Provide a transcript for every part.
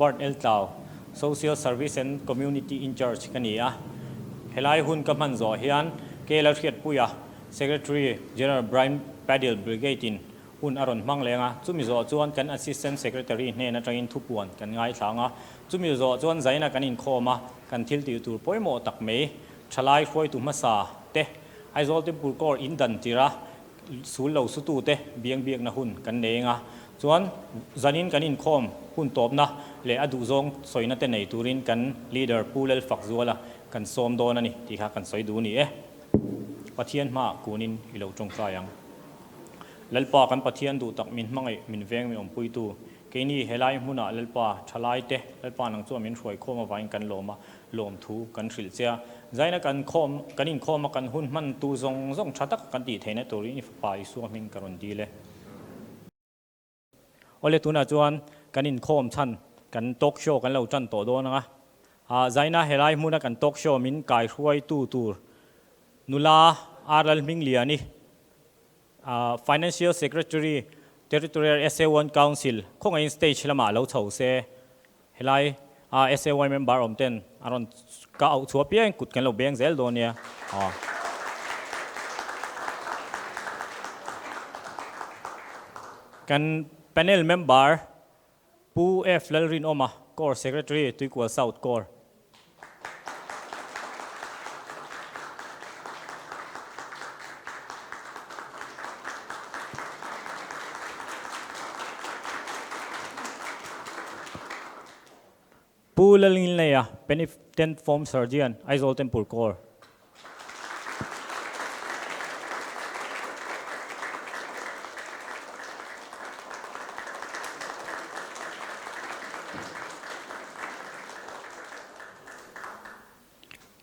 Bert L. Tlau, Social Service and Community In-Charge ka ni a. Helai hun ka hman zawh hian KL Hriatpuia, Secretary General Brian Padil Brigade in hun a rawn hmang leng a. Chumi zawh chuan kan Assistant Secretary hnen atangin thupuan kan ngaithlang a. Chumi zawh chuan zaina kan inkhawm a, kan thil tih tur pawimawh tak mai thalai hruaitu hmasa te Aizawl Temple Corps in dan tir a, Sul lo sutute biang biakna hun kan nei eng a, chuan zanin kan inkhawm hun tawpna leh a duhzawng sawina te nei turin kan Leader Pu Lalfakzuala kan sawm dawn a ni tih kha kan sawi duh a ni e. Pathian hmaah kunin i lo tawngtai ang. Lalpa kan Pathian duh tak min hmangaih min veng min awmpuitu keini helai hmunah Lalpa thalaite Lalpa nang chuan min hruaikhawm avangin kan lawm a, lawmthu kan hrilh che a. Zaina kan khawm, kan inkhawm a kan hun hman tu zawng zawng tha tak kan tih theihna turin i fapa Isua hming ka rawn dil e. Awle tunah chuan kan inkhawm chhan kan talk show kan lo tan tawh dawn ang a. Ah Zaina helai hmuna kan talk show min kaihruaitu tur nula R Lalhmingliani, ah Financial Secretary, Territorial SA1 Council khawngaihin stage lamah lo chho se. Helai a SAY member awm ten a rawn ka auh chhuah piang kut kan lo beng zel dawn nia. Kan panel member Pu F Lalrinawma, Corps Secretary, Tuikual South Corps. Pu Lalngilneia, Penitent Form Surgeon, Aizawl Temple Corps.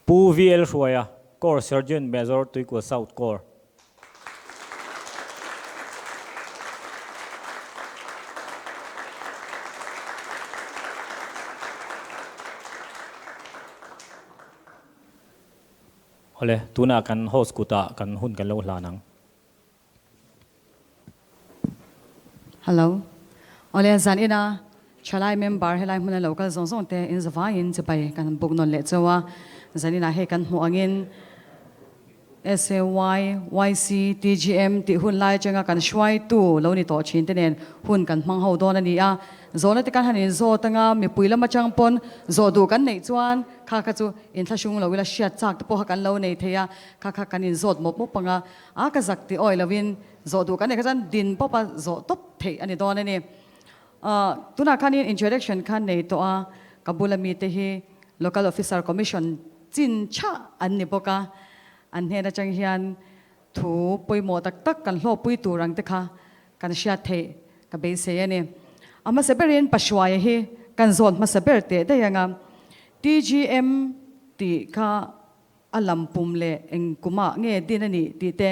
Pu VL Hruaia, Corps Sergeant Major, Tuikual South Corps. Awle, tunah kan host kutah kan hun kan lo hlan ang. Hello. Awle, zan ina thalai member helai hmuna lo kal zawng zawng te in zavaiin chibai kan buk nawn leh chauh a. Zan inah hei kan hmuh angin SAY, YC, TGM tih hun lai atanga kan hruaitu lo ni tawh thin te nen hun kan hmang ho dawn a ni a. Zawhna te kan han inzawt anga mipui lam atang pawn zawh duh kan neih chuan kha kha chu inthlahrung lo ila hriat chak te pawh kha kan lo nei thei a, kha kha kan inzawt mawp mawp ang a, a ka zak tih awi lovin zawh duh kan neih kha chuan din pawp a zawh tawp theih a ni dawn a ni. Tunah khanin introduction kha nei tawh a, ka bula mite hi Local Officer Commission chin chhah an ni bawk a, an hnen atang hian thu pawimawh tak tak kan hlawhpui tur ang te kha kan hriat theih ka beisei a ni. A hmasa berin Pahruaia hi kan zawn hmasa ber teh daih ang a, TGM tih kha a lam pum leh eng kumah nge din a nih tih te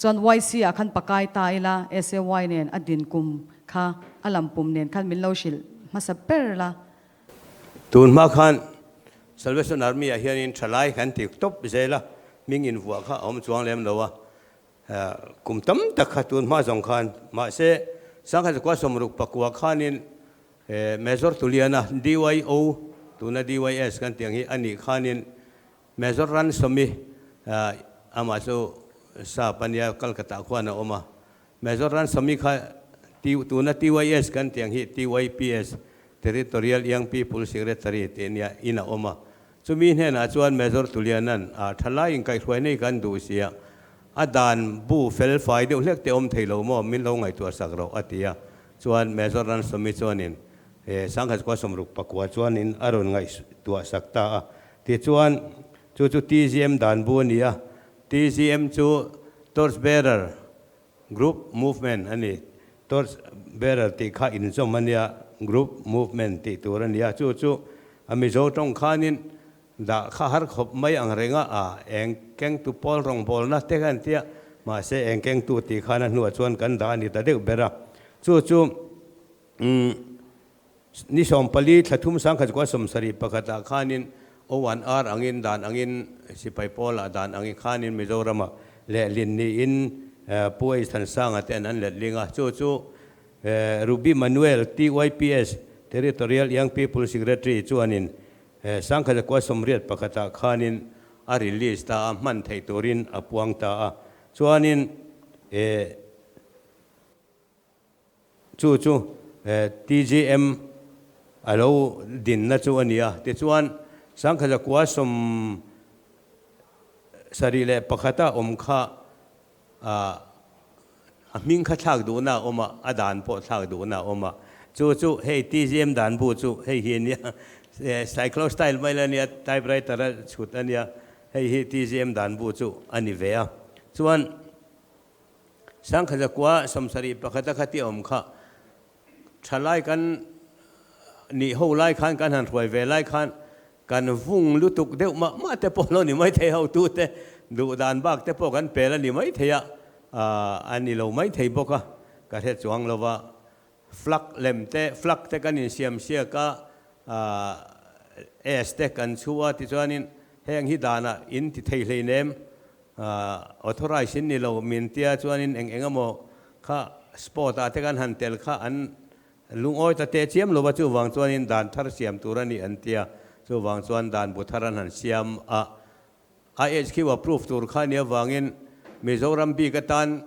chuan YC ah khan pakai ta ila SAY nen a din kum kha a lam pum nen khan min lo hrilh hmasa ber la. Tun hma khan Salvation Army ah hianin thalai kan ti tawp zel a, hming invuah kha a awm chuang lem lo a, kum tam tak kha tun hma zawng khan mahse Sangha Zakua Sawmruk pakua khanin Major Tuliana DYO tuna DYS kan tih ang hi a nih khanin Major Ransome-i amah chu sap a nia Calcutta khuan a awm a, Major Ransome-i kha tuna TYS kan tih ang hi TYPS, Territorial Young People Secretary tih nia in a awm a. Chumi hnenah chuan Major Tuliana'n a thalai inkaihhruai nei kan duh sia, a dan bu fel fai deuh hlek te awm thei lo maw min lo ngaihtuah sak rawh a ti a. Chuan Major Ransome-i chuanin Sangha Chukua Sawmruk pakua chuanin a rawn ngaihtuah sak ta a. Tichuan, chu chu TGM dan bu a ni a, TGM chu Torch Bearer Group Movement a ni. Torch Bearer tih kha inzawm a nia, Group Movement tih tur a ni a. Chu chu a Mizo tawng khanin dah kha har khawp mai ang reng a, a eng kengtu pawl rawngbawlna te kha an ti a, mahse eng kengtu tih khan a hnuah chuan kan dah a ni ta deuh ber a. Chu chu umm Ni 14 thla thum sangkhat kua 71 ah khanin O1R angin dan angin sipai pawlah dan angin khanin Mizorama lehlin niin Pu H Thansanga ten an letling a, chu chu Ruby Manuel TYPS Territorial Young People Secretary chuanin Sangkhatakua 81 ah khanin a release ta a, hman theih turin a puang ta a. Chuanin chu chu TGM a lo dinna chu a ni a. Tichuan Sangkhatakua 71 a awm kha A hming kha thlak duhna a awm a, a dan pawh thlak duhna a awm a. Chu chu hei TGM dan bu chu hei hi a nia, cyclostyle mai la a nia, typewriter a chhut a nia, hei hi TGM dan bu chu a ni ve a. Chuan Sangkhazakua 71 a kha ti awm kha thalai kan nih ho lai khan kan han hruai ve lai khan kan vung lutuk deuh mah mah te pawh lo ni mai thei hotu te duh dan bak te pawh kan pel a ni mai thei a, a ni lo mai thei bawk a, ka hre chuang lo va, flag lem te flag te kan insiam siak a, S te kan chhu a tichuanin heng hi danah in ti thei hleinem Authorise in ni lo min tia chuanin eng eng emaw kha sport ah te kan han tel kha an lungawi ta teh chiam lo va, chuvang chuanin dan thar siam tur a ni an tia, chuvang chuan dan bu thar an han siam a. IHQ approve tur kha nia vangin Mizoram bik atan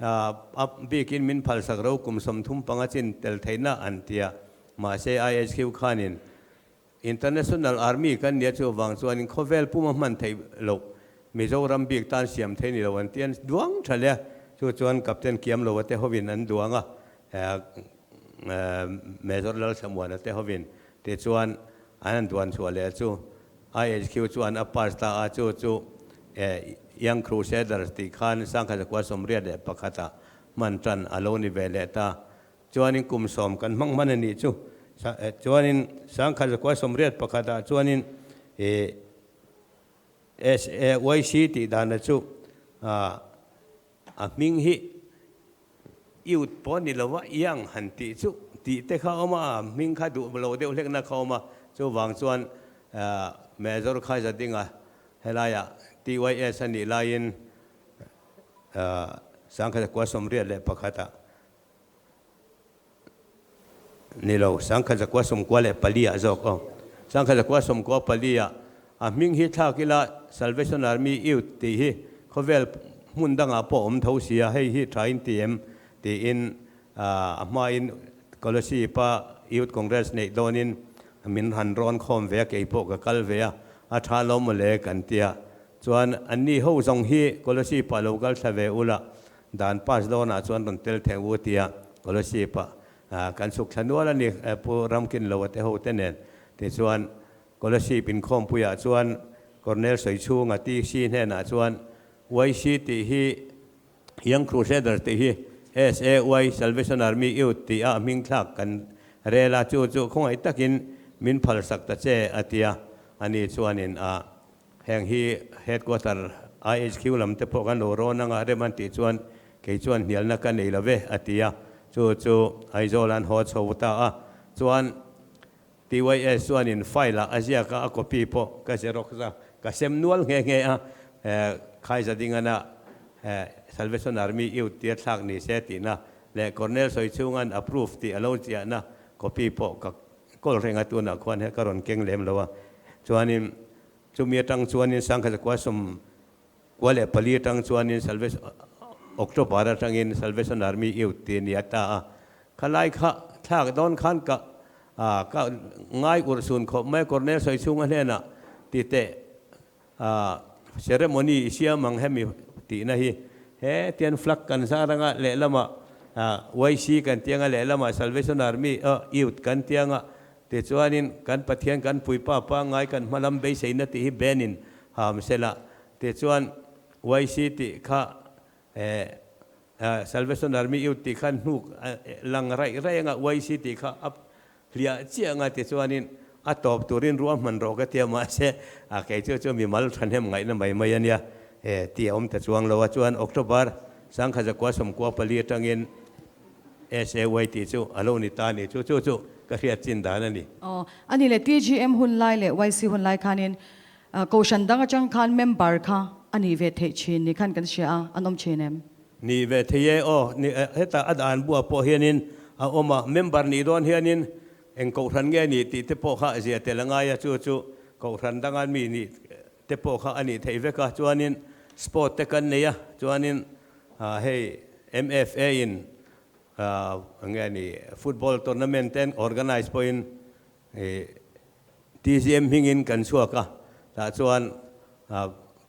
a bikin min phalsak ro kum 35 chin tel theihna an tia, mahse IHQ khanin International Army kan nia chu avang chuanin khawvel puma hman theih loh Mizoram bik tan siam thei ni lo an ti an duang tha le. Chu chuan Captain Kiamlova te hovin an duang a, Major Lalthlamuana te hovin tichuan an han duan chhuah leh chu IHQ chuan a pass ta a, chu chu Young Crusaders tih khan 1981 ah hman tan a lo ni ve leh ta. Chuanin kum 10 kan hmang hman a nih chu. Chuanin 1981 ah chuanin SAYC tih dana chu a hming hi Youth pawh ni lova Young han tih chu tih te kha a awm a, a hming kha duh lo deuh hlekna kha a awm a. Chuvang chuan Major Khaizadinga helaiah TYS a nih laiin 1981 ah Ni lo, 1994 ah zawk aw. 1994 ah a hming hi thlak ila Salvation Army Youth tih hi khawvel hmun dangah pawh awm tho sia, hei hi tha in ti em tiin a hmain Kolosip a Youth Congress neih dawnin min han rawn khawm ve a, kei pawh ka kal ve a, a tha lo mawle kan tia. Chuan anni ho zawng hi Kolosip ah lo kal thla ve ula, Dan pass dawnah chuan rawn tel thei u tia Kolosip ah kan chhuk thla nual a ni Pu Ramkinloa te ho te nen. Tichuan Kolosip inkhawmpuiah chuan Colonel Sawichhunga TC hnenah chuan YC tih hi Young Crusaders tih hi SAY Salvation Army Youth tih a hming thlak kan rel a, chu chu khawngaih takin min phalsak ta che a tia ani chuanin a Heng hi Headquarter IHQ lam te pawh kan lo rawn anga rem an tih chuan kei chuan hnialna ka nei lo ve a ti a, chu chu Aizawl an haw chho ta a, chuan TYS chuanin file ah a ziak a, a copy pawh ka xerox a, ka sem nual nghe nghe a, Khaizadingana Salvation Army Youth tia thlak ni se tihna leh Colonel Sawichhunga'n approve tih a lo ziahna copy pawh ka kawl reng a, tunah khuan he ka rawn keng lem lo a, chuanin chumi atang chuanin 1994 atang chuanin Salvation October atangin Salvation Army Youth tih a ni a ta a, khalai kha thlak dawn khan ka ka ngai urh sun khawp mai Colonel Sawichhunga hnenah ti teh Ceremony i siam ang hemi tihna hi hetian flag kan zar anga lehlamah YC kan ti anga lehlamah Salvation Army Youth kan ti anga tichuanin kan Pathian kan puipa pangngai kan hmalam beiseina tih hi ban in ham sela tichuan YC tih kha Salvation Army Youth tih khan hnuk lang raih raih anga YC tih kha a Hliah chiah anga ti chuanin a tawp turin ruahman rawh ka tia mahse a kei chu chu mimal thahnem ngaihna mai mai a nia e ti a awm ta chuang lo a chuan October 1994 atangin SAY tih chu a lo ni ta a ni chu chu chu ka hriat chin dan a ni. Aw a ni le TGM hun lai leh YC hun lai khanin Kohhran dang atang khan member kha a nih ve theih thin ni khan kan hria a, an awm thin em? Nih ve thei e aw, ni hetah a dan buah pawh hianin a awm a, member nih dawn hianin Eng kohhran nge a nih tih te pawh kha a zia tel a ngai a, chu chu kohhran danga mi nih te pawh kha a nih theih vek a. Chuanin sport te kan nei a, chuanin hei MFA in eng nge ni football tournament te an organise pawhin TGM hmingin kan chhuak a, tah chuan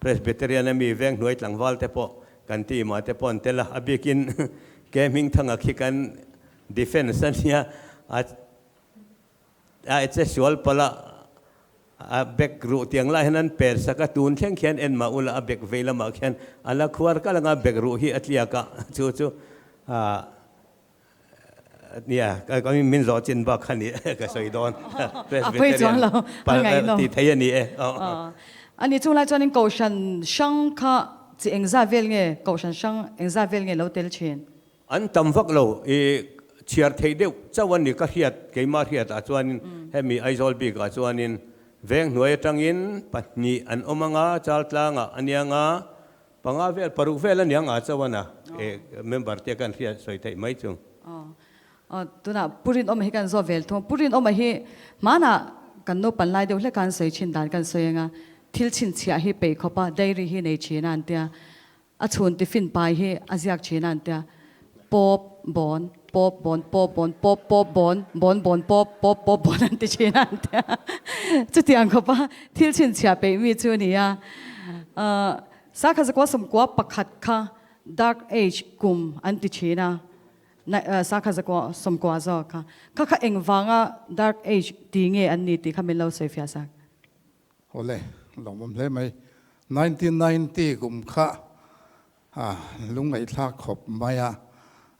Presbyterian a mi veng hnuai tlangval te pawh kan team ah te pawh an tel a, a bikin ke hming thanga khi kan defence a nia, a a che sual palh a, a bek ruh tiang lai hian an per sak a, tun thleng khian en mah ula a bek vei lamah khian a la khuar kalh anga bek ruh hi a tliak a, chu chu Nia, ka min zawh chin bak kha ni ka sawi dawn. A pawi chuang lo, a ngaihno. Ti thei a ni e. A ni chung lai chuanin Kohhran hrang kha chi engzat vel nge, Kohhran hrang engzat vel nge lo tel thin? An tam vak lo, i chhiar thei deuh chauh a ni ka hriat, keimah hriatah chuanin hemi Aizawl bikah chuanin veng hnuai atangin pahnih an awm anga, Chaltlangah a nia nga, Panga vel, paruk vel a niang a chuan a member te kan hriat sawi theih mai chu. Aw, tunah Pu Rinawma hi kan zawt vel thung. Pu Rinawma hi hmanah kan naupan lai deuh hlek a an sawi thin dan kan sawi anga thil chhinchhiah hi peih khawp a, diary hi nei thin a an tia, a chhun tiffin pai hi a ziak thin a an tia, pawp bawn, pawp bawn, pawp bawn, pawp pawp bawn, bawn bawn pawp, pawp pawp bawn an ti thin a an tia. Chutiang khawp a thil chhinchhiah peih mi chu a ni a. Sakha zakua sawmkua pakhat kha Dark Age kum an ti thin a, sakha zakua sawmkua zawk kha. Kha kha engvanga Dark Age ti nge an ni tih kha min lo sawi fiah sak. Awle, lawmawm hle mai. 1990 kum kha lungngaihthlak khawp mai a.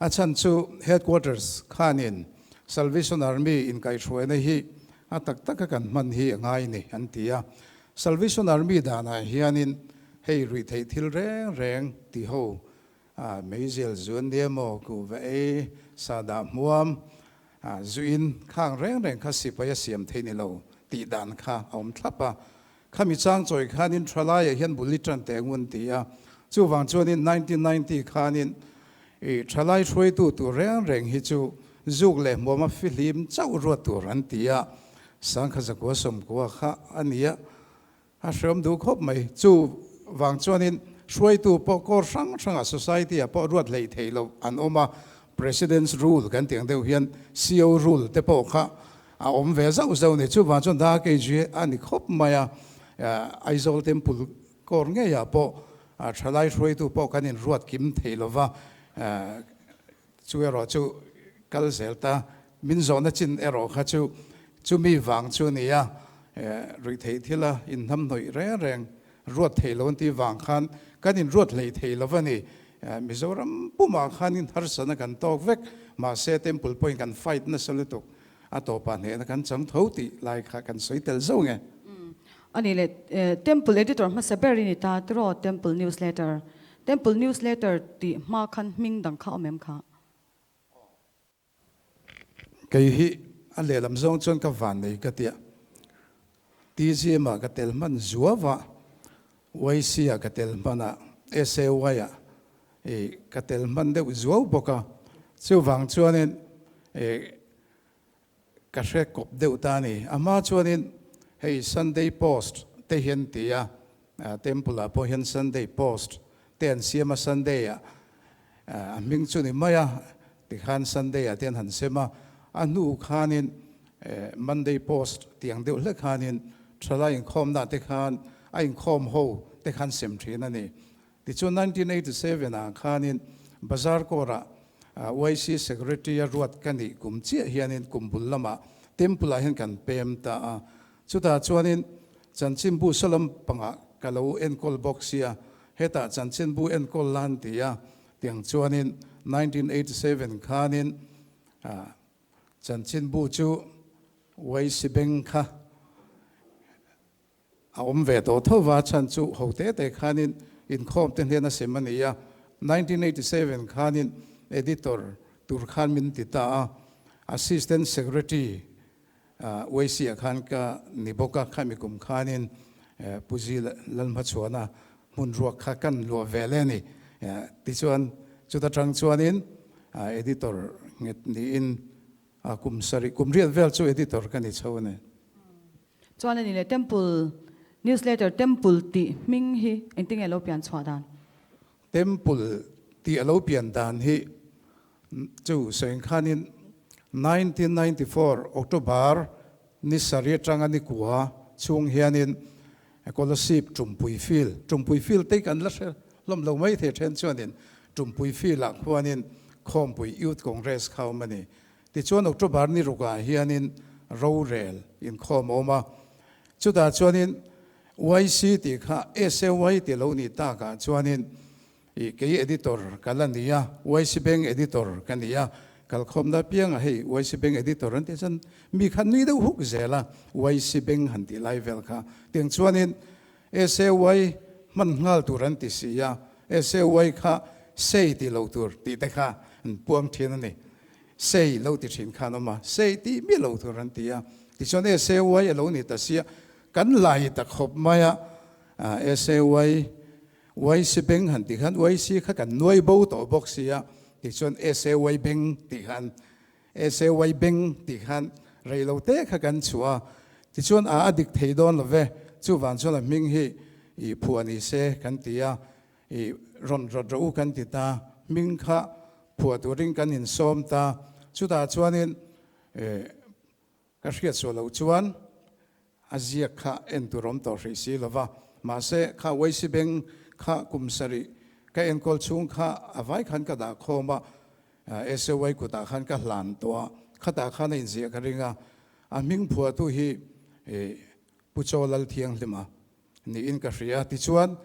A chhan chu Headquarters khanin Salvation Army inkaihhruaina hi a tak taka kan hman hi a ngai ni an ti a. Salvation Army danah hianin hei ruih theih thil reng reng ti ho meizial zu an nia maw, kuhva ei, sahdah hmuam, zuin khang reng reng kha sipai a siam theih ni lo tih dan kha a awm thlap a. Khami chang chawi khanin thalaiah hian bul i tan teh ngun ti a, chuvang chuanin 1990 khanin i thalai hruaitu tur reng reng hi chu zuk leh hmuama fihlim chauh ruat tur an ti a, sangkha zakua sawmkua kha a ni a, a hreawm duh khawp mai. Chuvang chuanin hruaitu pawh kawr hrang hrangah society ah pawh ruat hleih theih loh an awm a, President's rule kan tih ang deuh hian CO rule te pawh kha a awm ve zauh zauh ni. Chuvang chuan Dark Age a ni khawp mai a, Aizawl Temple kawr ngeiah pawh thalai hruaitu pawh kan inruat kim thei lo va, chu erawh chu kal zel ta. Min zawhna chin erawh kha chu chumi vang chu a ni a, ruihtheih thila inhnamhnawih reng reng ruat thei lo an tih vang khan kan inruat hlei thei lo a ni. Mizoram pumah khanin harsatna kan tawk vek, mahse Temple pawhin kan fight nasa lutuk, a tawpah hnehna kan chang tho tih lai kha kan sawi tel zauh nge. A nih leh, Temple editor hmasa ber i ni ta tiraw Temple Newsletter? Temple Newsletter tih hma khan hming dang kha awm em kha? Kei hi a lehlam zawng chuan ka van nei ka tia. TGM ah ka tel hman zuau a, YC ah ka tel hman a, SAY ah i ka tel hman deuh zuau bawk a. Chuvang chuanin i ka hre kawp deuh ta a ni. A hma chuanin hei Sunday Post te hian ti a, Temple ah pawh hian Sunday Post te an siam a, Sunday ah a hming chu ni mai a, tikhan Sunday ah te an han sem a, a hnu khanin Monday Post tih ang deuh hlek khanin thalai inkhawmna te khan a inkhawm ho te khan sem thin a ni. Tichuan 1987 ah khanin Bazar Kawrah YC Secretary a ruat ka nih kum chiah hianin kum bul lamah Temple ah hian kan pem ta a, chutah chuanin chanchinbu salam pangah ka lo enkawl bawk sia, Hetah chanchinbu enkawl la an ti a, tiang chuanin 1987 khanin chanchinbu chu YC Bank kha a awm ve tawh tho va, chhan chu ho te te khanin inkhawm te hnen a sem a ni a, 1987 khanin editor tur khan min ti ta a, Assistant Secretary YC ah khan ka ni bawk a, khami kum khanin Pu Zi Lalhmachhuana hmun ruak kha kan luah ve le a ni. Tichuan chuta tang chuanin editor nghet niin A kum sarih kum riat vel chu editor ka ni chho a ni. Chuan a ni leh Temple Newsletter Temple tih hming hi engtin nge lo pian chhuah dan? Temple tih a lo pian dan hi chu sawi khanin 1994 October ni sarih atanga ni kua chhung hianin Kolasib Tumpui Field, Tumpui Field te hi kan la hre hlawm lo mai thei then chuanin Tumpui Field ah khuanin Khawmpui Youth Congress kha awm a ni. Tichuan October ni rukah hianin rorel inkhawm a awm a, chutah chuanin YC tih kha SAY tih lo nih takah chuanin Ih, kei editor ka la ni a, YC Bank editor ka ni a, kalkhawmna apiangah hei YC Bank editor an tih chuan mi kha nui deuh huk zel a, YC Bank han tih lai vel kha. Tiang chuanin SAY hman nghal tur an ti si a, SAY kha sei tih lo tur tih te kha an puang thin a ni. Sei lo ti thin khan awm a, sei tih miah lo tur an ti a. Tichuan SAY a lo ni ta sia, kan lai ta khawp mai a, SAY YC Beng han tih khan YC kha kan nuai bo tawh bawk si a, tichuan SAY Beng tih khan SAY Beng tih khan rei lo te kha kan chhuah a, tichuan a a dik thei dawn lo ve, chuvang chuan a hming hi ih phuah ni se kan ti a, ih rawn rawt rawh u kan ti ta, hming kha phuah turin kan insawm ta, chutah chuanin eh Ka hriat suah loh chuan a ziak kha en tur awm tawh hrih si lova, mahse kha YC Bank kha kum sarih ka enkawl chhung kha a vai khan ka dah khawm a, SAY kutah khan ka hlan tawh a, khatah khan a inziah ka ring a, a hming phuahtu hi Pu Chaw Lalthianghlima niin ka hria. Tichuan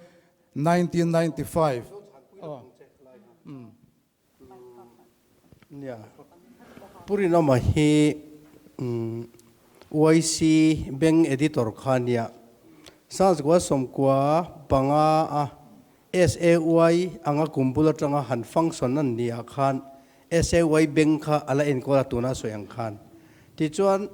1995. Nia, Pu Rinawma hi YC Bank Editor kha nia. Sazgua sawmkua panga a SAY anga kum bul atanga han function an nia khan SAY Bank kha a la enkawl a tuna sawi ang khan. Tichuan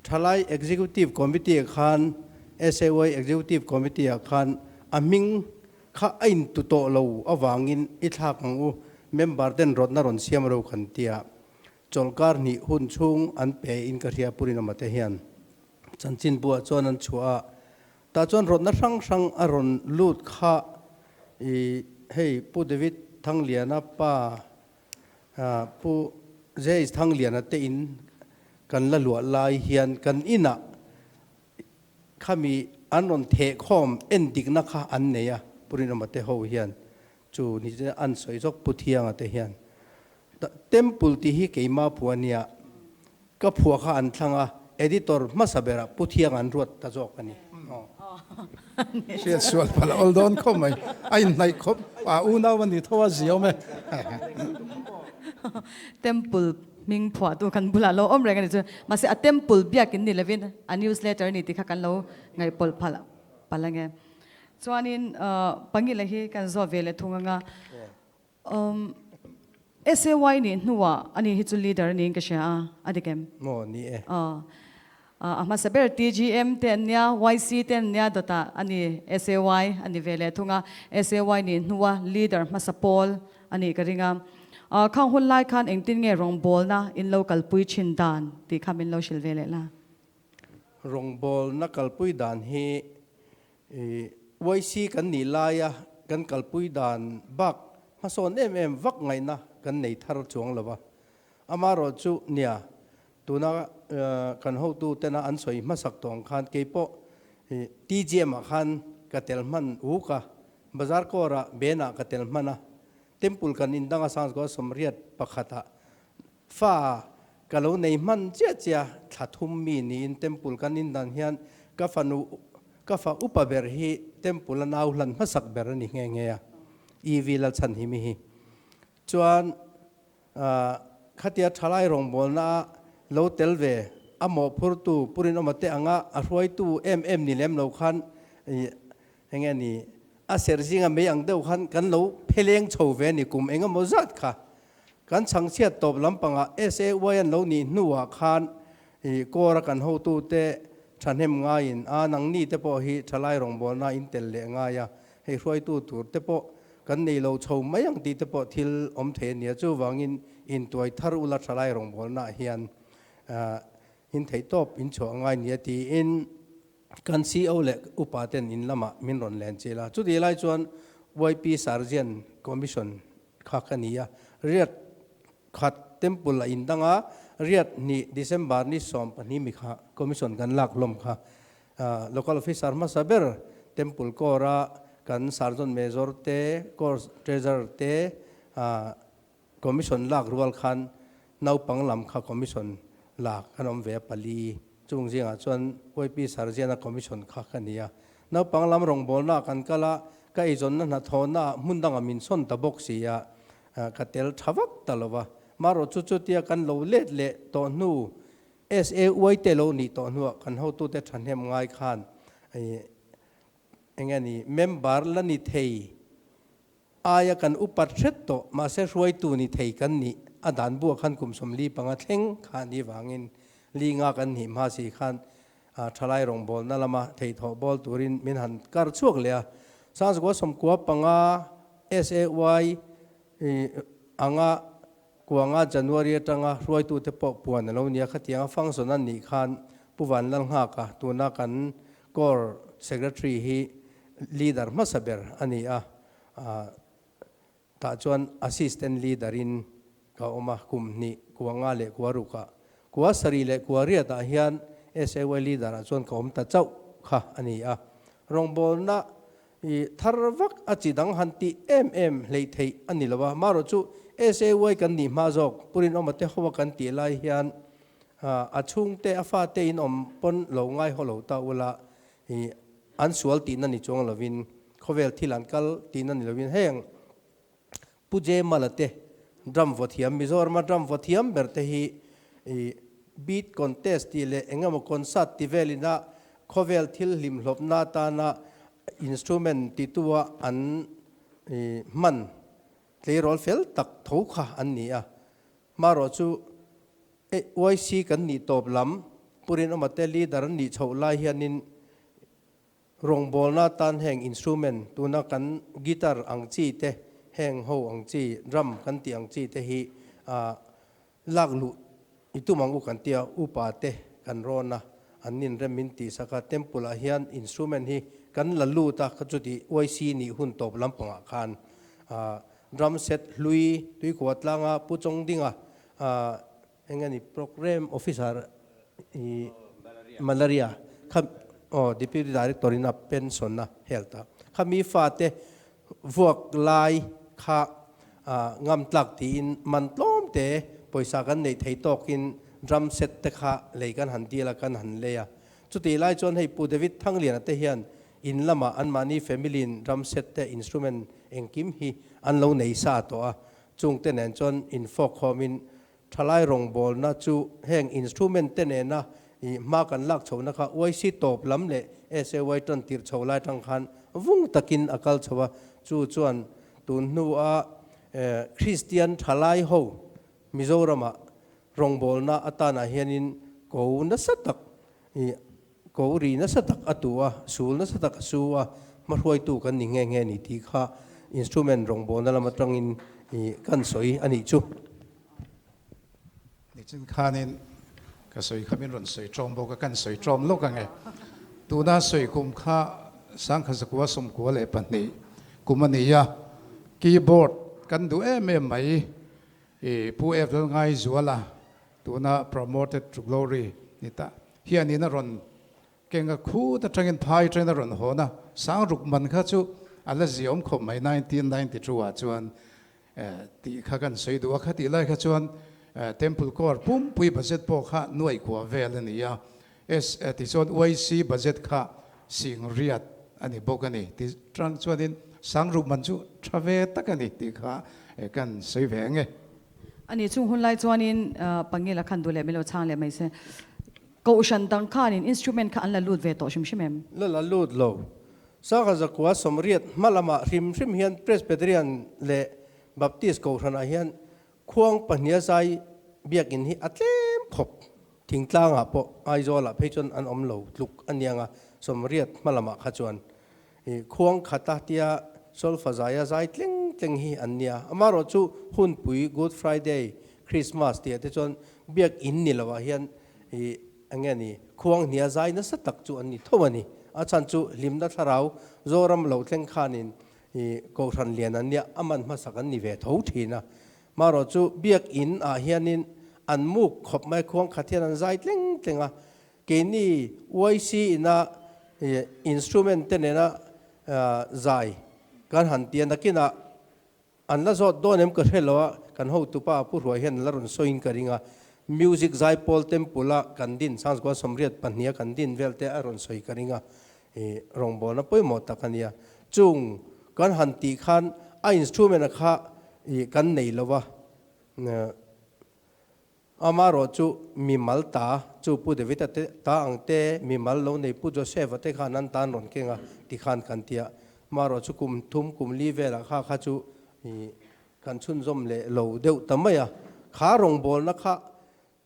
Thalai Executive Committee khan SAY Executive Committee ah khan a hming Kha a intu tawh lo avangin i thlak ang u, member ten rawtna rawn siam ro kan tia. Chawlhkar hnih hun chhung an pe in ka hria Purinama te hian chanchin buah chuan an chhuah a, tah chuan rawtna hrang hrang a rawn lut kha i hei Pu David Thangliana pa Pu JH Thangliana te in kan la luah lai hian kan inah Khami an rawn theh khawm en dikna kha an nei a, Pu Rinawma te ho hian chu ni chu an sawi zawk Pu Thianga te hian Temple tih hi keima phuah ania, ka phuah kha an thlang a, editor hmasa berah Pu Thianga an ruat ta zawk a ni. Hriat sual palh a awl dawn khawp mai, a inhnaih khawp a unau a ni tho a ziawm e. Temple Hming phuahtu kan bulah lo awm reng a ni chu. Mahse a temple biakin ni lovin a newsletter a ni tih kha kan lo ngaihpawlh phalh palh ange. Chuanin Pangila hi kan zawt ve leh thung anga SAY nih hnuah ani hi chu leader a niin ka hria a, a dik em? Maw ni e. A hmasa ber TGM te an nia, YC te an nia dawtah a ni SAY a ni ve leh thung a, SAY nih hnua leader hmasa pawl a nih ka ring a. Khang hun lai khan engtin nge rawngbawlna in lo kalpui thin dan tih kha min lo hrilh ve leh la. Rawngbawlna kalpui dan hi YC kan nih laia kan kalpui dan bak hmasawn em em vak ngaihna kan nei thar chuang lo va. Amaherawhchu nia Tuna kan hotu tena an sawi hmasak tawh ang khan keipawh TGM ah khan ka tel hman uk a, Bazar Corps ah Ben ah ka tel hman a, Temple kan indang a Sangzgaw sawmriat pakhat ah fa ka lo nei hman chiah chiah thla thum mi niin Temple kan indan hian ka fanu ka fa upa ber hi Temple a nau hlan hmasak ber a ni nghe nghe a, EV Lalchhanhimi hi. Chuan Khatia thalai rawngbawlna lo tel ve a mawhphurtu Pu Rinawma te anga a hruaitu em em ni lem lo khan eng nge ni a ser zinga mei ang deuh khan kan lo pheleng chho ve a ni kum eng emaw zat kha kan chhangchhiat tawp lampangah SAY an lo nih hnuah khan Kawra kan hotute thahnem ngaiin a nangni te pawh hi thalai rawngbawlna in tel leh ngai a hei hruaitu tur te pawh. kan nei lo chho mai ang tih te pawh thil awm thei a nia. Chuvangin intuai thar ula thalai rawngbawlnaah hian in theihtawp inchhuah a ngai nia tiin kan CO leh upa ten in lamah min rawn len chil a. Chutih lai chuan YP Sarjian Commission kha ka ni a, riat khat Temple a indang a, riat hnih December ni 12 mi kha Commission kan lak hlawm kha. Local Officer hmasa ber Temple Corps a kan Sergeant Major te, Corps Treasurer te Commission lak rual khan naupang lam kha Commission lak an awm ve a pali. Chung zingah chuan YP Sarjiana Commission kha ka ni a. Naupang lam rawngbawlnaah kan kal a, ka eizawnna hnathawhnaah hmun dangah min sawn ta bawk si a, ka tel tha vak ta lo va. Marawh chu chutia kan lo let leh tawh hnu, SAY te lo nih tawh hnuah kan hotute thahnem ngai khan eng nge ni member la ni thei aia kan upat hret tawh mahse hruaitu ni thei kan nih a dan buah khan kum 45 thleng kha ni vangin li nga kan hnih hma si khan thalai rawngbawlna lama theihthawh bawl turin min han kar chhuak leh a. Sangzakua 95 SAY anga kuanga January atanga hruaitute pawh puan a lo nia khatianga function an nih khan Pu Vanlalnghaka tuna kan Corps Secretary hi leader hmasa ber a ni a, tah chuan Assistant Leader in ka awm a, kum hnih kua nga leh kua rukah kua sarih leh kua riatah hian SAY Leader ah chuan ka awm ta chauh kha a ni a. Rawngbawlna i thar vak a chi dang han tih em em hleih theih a ni lo a, marawh chu SAY kan nih hma zawk Pu Rinawma te hoa kan tih lai hian A chhungte a fate in awm pawn lo ngai haw lo ta ula i an sual tihna ni chuang lovin khawvel thil an kal tihna ni lovin heng Pu J Mala te drum vaw thiam Mizorama drum vaw thiam ber te hi i beat contest tih leh eng emaw concert ti velina khawvel thil hlimhlawpna atana instrument titua an i hman tleirawl fel tak tho kha an ni a. Marawh chu YC kan nih tawp lam, Pu Rinawma te leader an nih chhoh lai hianin rawngbawlna atan heng instrument tuna kan guitar ang chi te, heng ho ang chi, drum kan tih ang chi te hi lak luh i tum ang u kan tia upa te kan rawn a, an nin rem min tih sak a, temple ah hian instrument hi kan la lut a, chuti YC nih hun tawp lampangah khan Drum set hlui tuikhuah tlanga Pu Chawngdinga eng nge ni Programme Officer i Malaria kha aw Deputy Director in a pension a health a kha mi fate vuak lai kha ngam tlak tiin man tlawm te pawisa kan neih thei tawkin drum set te kha lei kan han dil a kan han lei a. Chutih lai chuan hei Pu David Thangliana te hian In lamah anmahni family in drum set te instrument engkim hi an lo nei sa tawh a, chungte nen chuan infawk khawmin thalai rawngbawlna chu heng instrument te nena i hma kan lak chhohna kha YC tawp lam leh SAY tan tirh chho lai tang khan vung takin a kal chho a, chu chuan tun hnua Kristian thalai ho Mizoramah rawngbawlna atanah hianin ko nasa tak i Ko ri nasa tak a tu a, sul nasa tak a su a, hmahruaitu kan ni nghe nghe ni tih kha instrument rawngbawlna lam atangin i kan sawi a nih chu. Nichin khanin ka sawi kha min rawn sawi ṭawm bawk a, kan sawi ṭawm lawk ang e. Tuna sawi kum kha sangkhat zakua 92 kum a ni a, keyboard kan duh em em mai i Pu F Lalngaizuala tuna promoted to glory ni ta hianin a rawn keng a, khut atangin phai atangin a rawn hawn a, sang ruk man kha chu a la ziawm khawp mai 1992 ah chuan tih kha kan sawi duh a, kha tih lai kha chuan Temple Corps pumpui budget pawh kha nuaih kua vel a ni a, S tichuan YC budget kha sing riat a ni bawk a ni ti tang chuanin sang ruk man chu tha ve tak a ni tih kha kan sawi ve ang e. A ni chung hun lai chuanin Pangila khan duh leh min lo chhang leh mai se. Kohhran dang khanin instrument kha an la lut ve tawh hrim hrim em? La la lut lo. Sangha zakua 80 hma lamah hrim hrim hian Presbyterian leh Baptist kohhranah hian khuang pahniha zai biakin hi a tlem khawp. Thingtlangah pawh Aizawlah phei chuan an awm lo tluk a niang a, 80 hma lamah kha chuan khuang khata tia Solfa zaia zai tleng tleng hi an nia. Amaherawhchu hunpui Good Friday, Christmas tih ah te chuan biak in ni lo ah hian ih eng nge ni khuang hnia zai nasa tak chu an ni tho a ni. A chhan chu hlimna thlarau Zoram lo thleng khanin ih Kohhran lian an nia a man hmasak an ni ve tho thin a. Marawhchu biak in ah hianin an muk khawp mai khuang khat hian an zai tleng tleng a. Keini YC ina instrument te nena zai kan han ti a, nakinah an la zawt dawn em ka hre lo a, kan hotupa Pu Hruai hian an la rawn sawiin ka ring a, music zaipawl temple a kan din Sangzguan sawmriat pahniha kan din vel te a rawn sawi ka ring a, rawngbawlna pawimawh tak a nia. Chung kan han tih khan a instrument a kha kan nei lo va. Amarawh chu mimal ta chu Pu David-a te ta ang te, mimal lo nei Pu Joseph-a te khan an tan rawn keng a ti khan kan ti a. Amarawh chu kum thum kum li velah kha kha chu kan chhunzawm leh lo deuh ta mai a. Kha rawngbawlna kha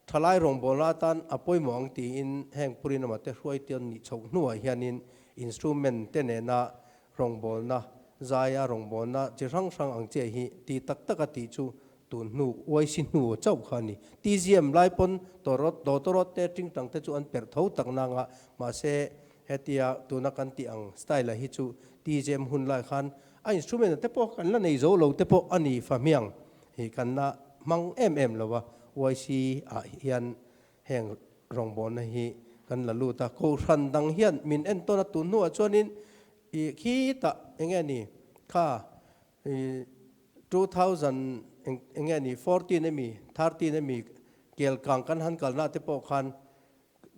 thalai rawngbawlna atan a pawimawh ang tiin heng Pu Rinawma te hruaitian nih chhoh hnuah hianin instrument te nena rawngbawlna, zaia rawngbawlna chi hrang hrang ang chiah hi ti tak taka tih chu Tun hnu uaisi hnu chauh kha a ni. TGM lai pawn tawrawt, dawtawrawt te tingtang te chu an perh tho tak nang a, mahse hetia tuna kan tih ang style ah hi chu TGM hun lai khan a instrument ah te pawh kan la nei zo lo te pawh a ni fahmiang hi kan la hmang em em lo a, UIC ah hian heng rawngbawlna hi kan la lut a, Kohhran dang hian min entawn a tun hnuah chuanin ih khitah enge ni kha I 2000 eng enge ni 14 emi 13 emi kel kang kan han kalna te pawh khan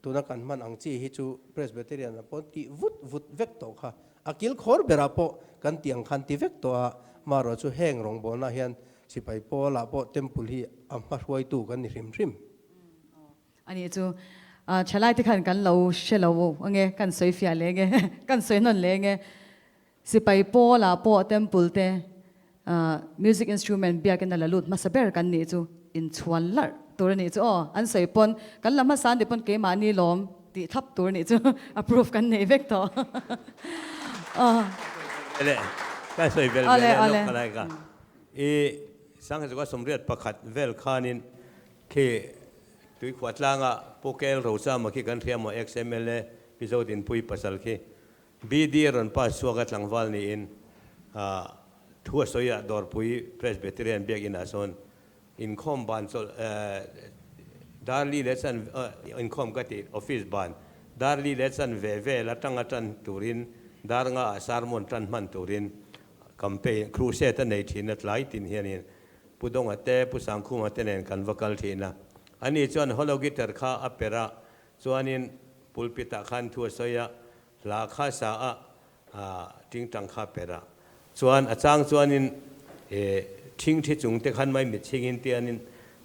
tuna kan hman ang chi hi chu Presbyterian ah pawh tih vut vut vek tawh kha a kil khawr berah pawh kan tih ang khan ti vek tawh a marawh chu heng rawngbawlna hian sipai pawl ah pawh temple hi a hma hruaitu kan ni hrim hrim. Ani chu thalai te khan kan lo hre lo ange kan sawi fiah leh nge kan sawi hnawn leh nge. Sipai pawlah pawh temple te music instrument biakin a la lut hmasa ber kan nih chu inchhuan larh tur a nih chu aw an sawi pawn kan la hmasa an ti pawn keimahni lawm tih thlap tur a nih chu approve kan nei vek tawh aw. Le ka sawi vel ve leh lawk ka lai ka i Sanghazuka 81 vel khanin khi Tuikhuah tlanga Pu Kel Rochama khi kan hria maw ex mla Pi Zodinpui pasal khi BD a rawn pass chhuak a tlangval niin thu a sawi a, Dawrpui Presbyterian biakinah sawn inkhawm ban chawlh Darli leh chan inkhawm ka tih office ban Darli leh chan ve vel atanga tan turin dar nga ah sermon tan hman turin campaign crusade a nei thin a tlai tin hianin Pu Donga te Pu Sangkhuma te nen kan va kal thin a, ani chuan hollow guitar kha a perh a chuanin pulpit ah khan thu a sawi a, Hla kha sa a, tingtang kha per a. Chuan a chang chuanin thing thi chung te khan mai mitchhingin tianin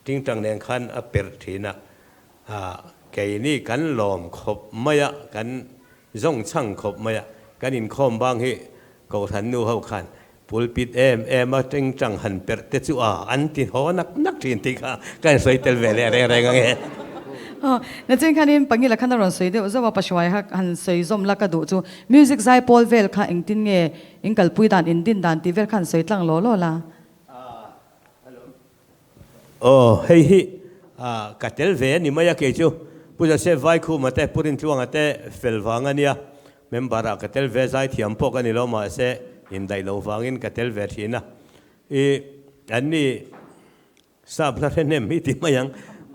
tingtang nen khan a per thin a. Keini kan lawm khawp mai a, kan zawng chhang khawp mai a. Kan inkhawm bang hi Kohhran nu ho khan pulpit em em a tingtang han perh te chu a an ti haw nak nak thin tih kha ka insawi tel ve leh reng reng ange. Aw, nachin khanin Pangila khan a rawn sawi deuh zauh a, Pahruai kha han sawi zawm la ka duh chu music zai pawl vel kha engtin nge in kalpui dan, in din dan tih vel kha han sawi tlang law law la. Aw, hei hi ka tel ve a ni mai a kei chu Pu Joseph Vaikhuma te, Pu Rintluanga te fel vang a nia, member ah ka tel ve zaithiam pawh ka ni lo mahse indaih loh vangin ka tel ve thin a, i anni sap hla hre hnem hi ti mai ang,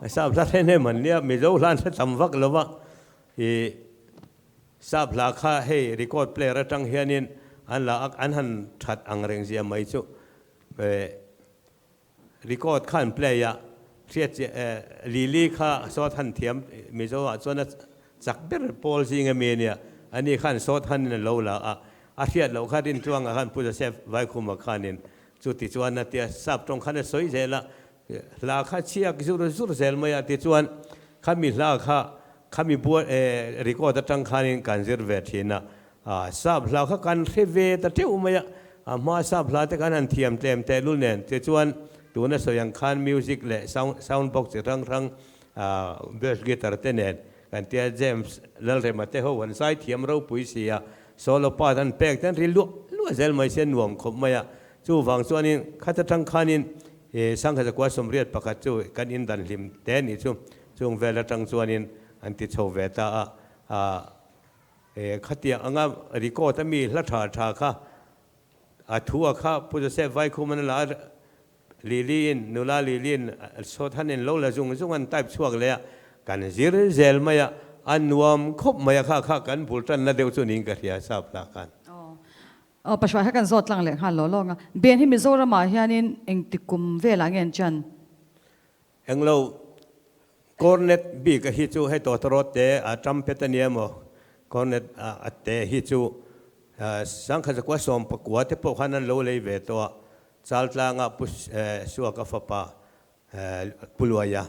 sap hla hre hnem an nia Mizo hla an hre tam vak lo va, i sap hla kha hei record player atang hianin an la an han that ang reng zia mai chu Record kha an play a, hriat chiah Lily kha sawt han thiam Mizo ah chuan a chak ber pawl zing ami a nia, ani khan sawt han in a lo la a, a hriat loh kha Rintluanga khan Pu Joseph Vaikhuma khanin chuti chuan a tia sap tawng khan a sawi zel a, hla kha chhiak zur zur zel mai a tichuan khami hla kha khami bual record atang khanin kan zir ve thin a, Sap hla kha kan hre ve ta teuh mai a, a hma sap hla te khan han thiam tlem tehlul nen tichuan tuna sawi ang khan music leh sound sound box chi hrang hrang bass guitar te nen kan tia James Lalrema te ho an zai thiam ropui si a, solo part an pek te an ri luah luah. luah zel mai se nuam khawp mai a. Chuvang chuanin khat atang khanin Sangha zakua sawmriat pakhat chu kan indan hlim te nih chu chung vel atang chuanin an ti chho ve ta a. Khatiang anga record a mi hla tha tha kha a thu a kha Pu Joseph Vaikhuman a la a, Lily in nula Lily in sawt han in lo la zung zung an type chhuak leh a, kan zir zel mai a, a nuam khawp mai a kha kha kan bul tanna deuh chu niin ka hria sap lah khan. Aw Pahruai kha kan zawt tlang leh nghal law lawng a, Ben hi Mizoramah hianin engti kum velah nge an chan? Englo cornet bik a hi chu hei tawtawrawt te a trumpet a nia maw cornet a te hi chu sangkhat zakua sawmpakua te pawh khan an lo lei ve tawh a, Chaltlanga Pu Suaka fapa Pu Luaia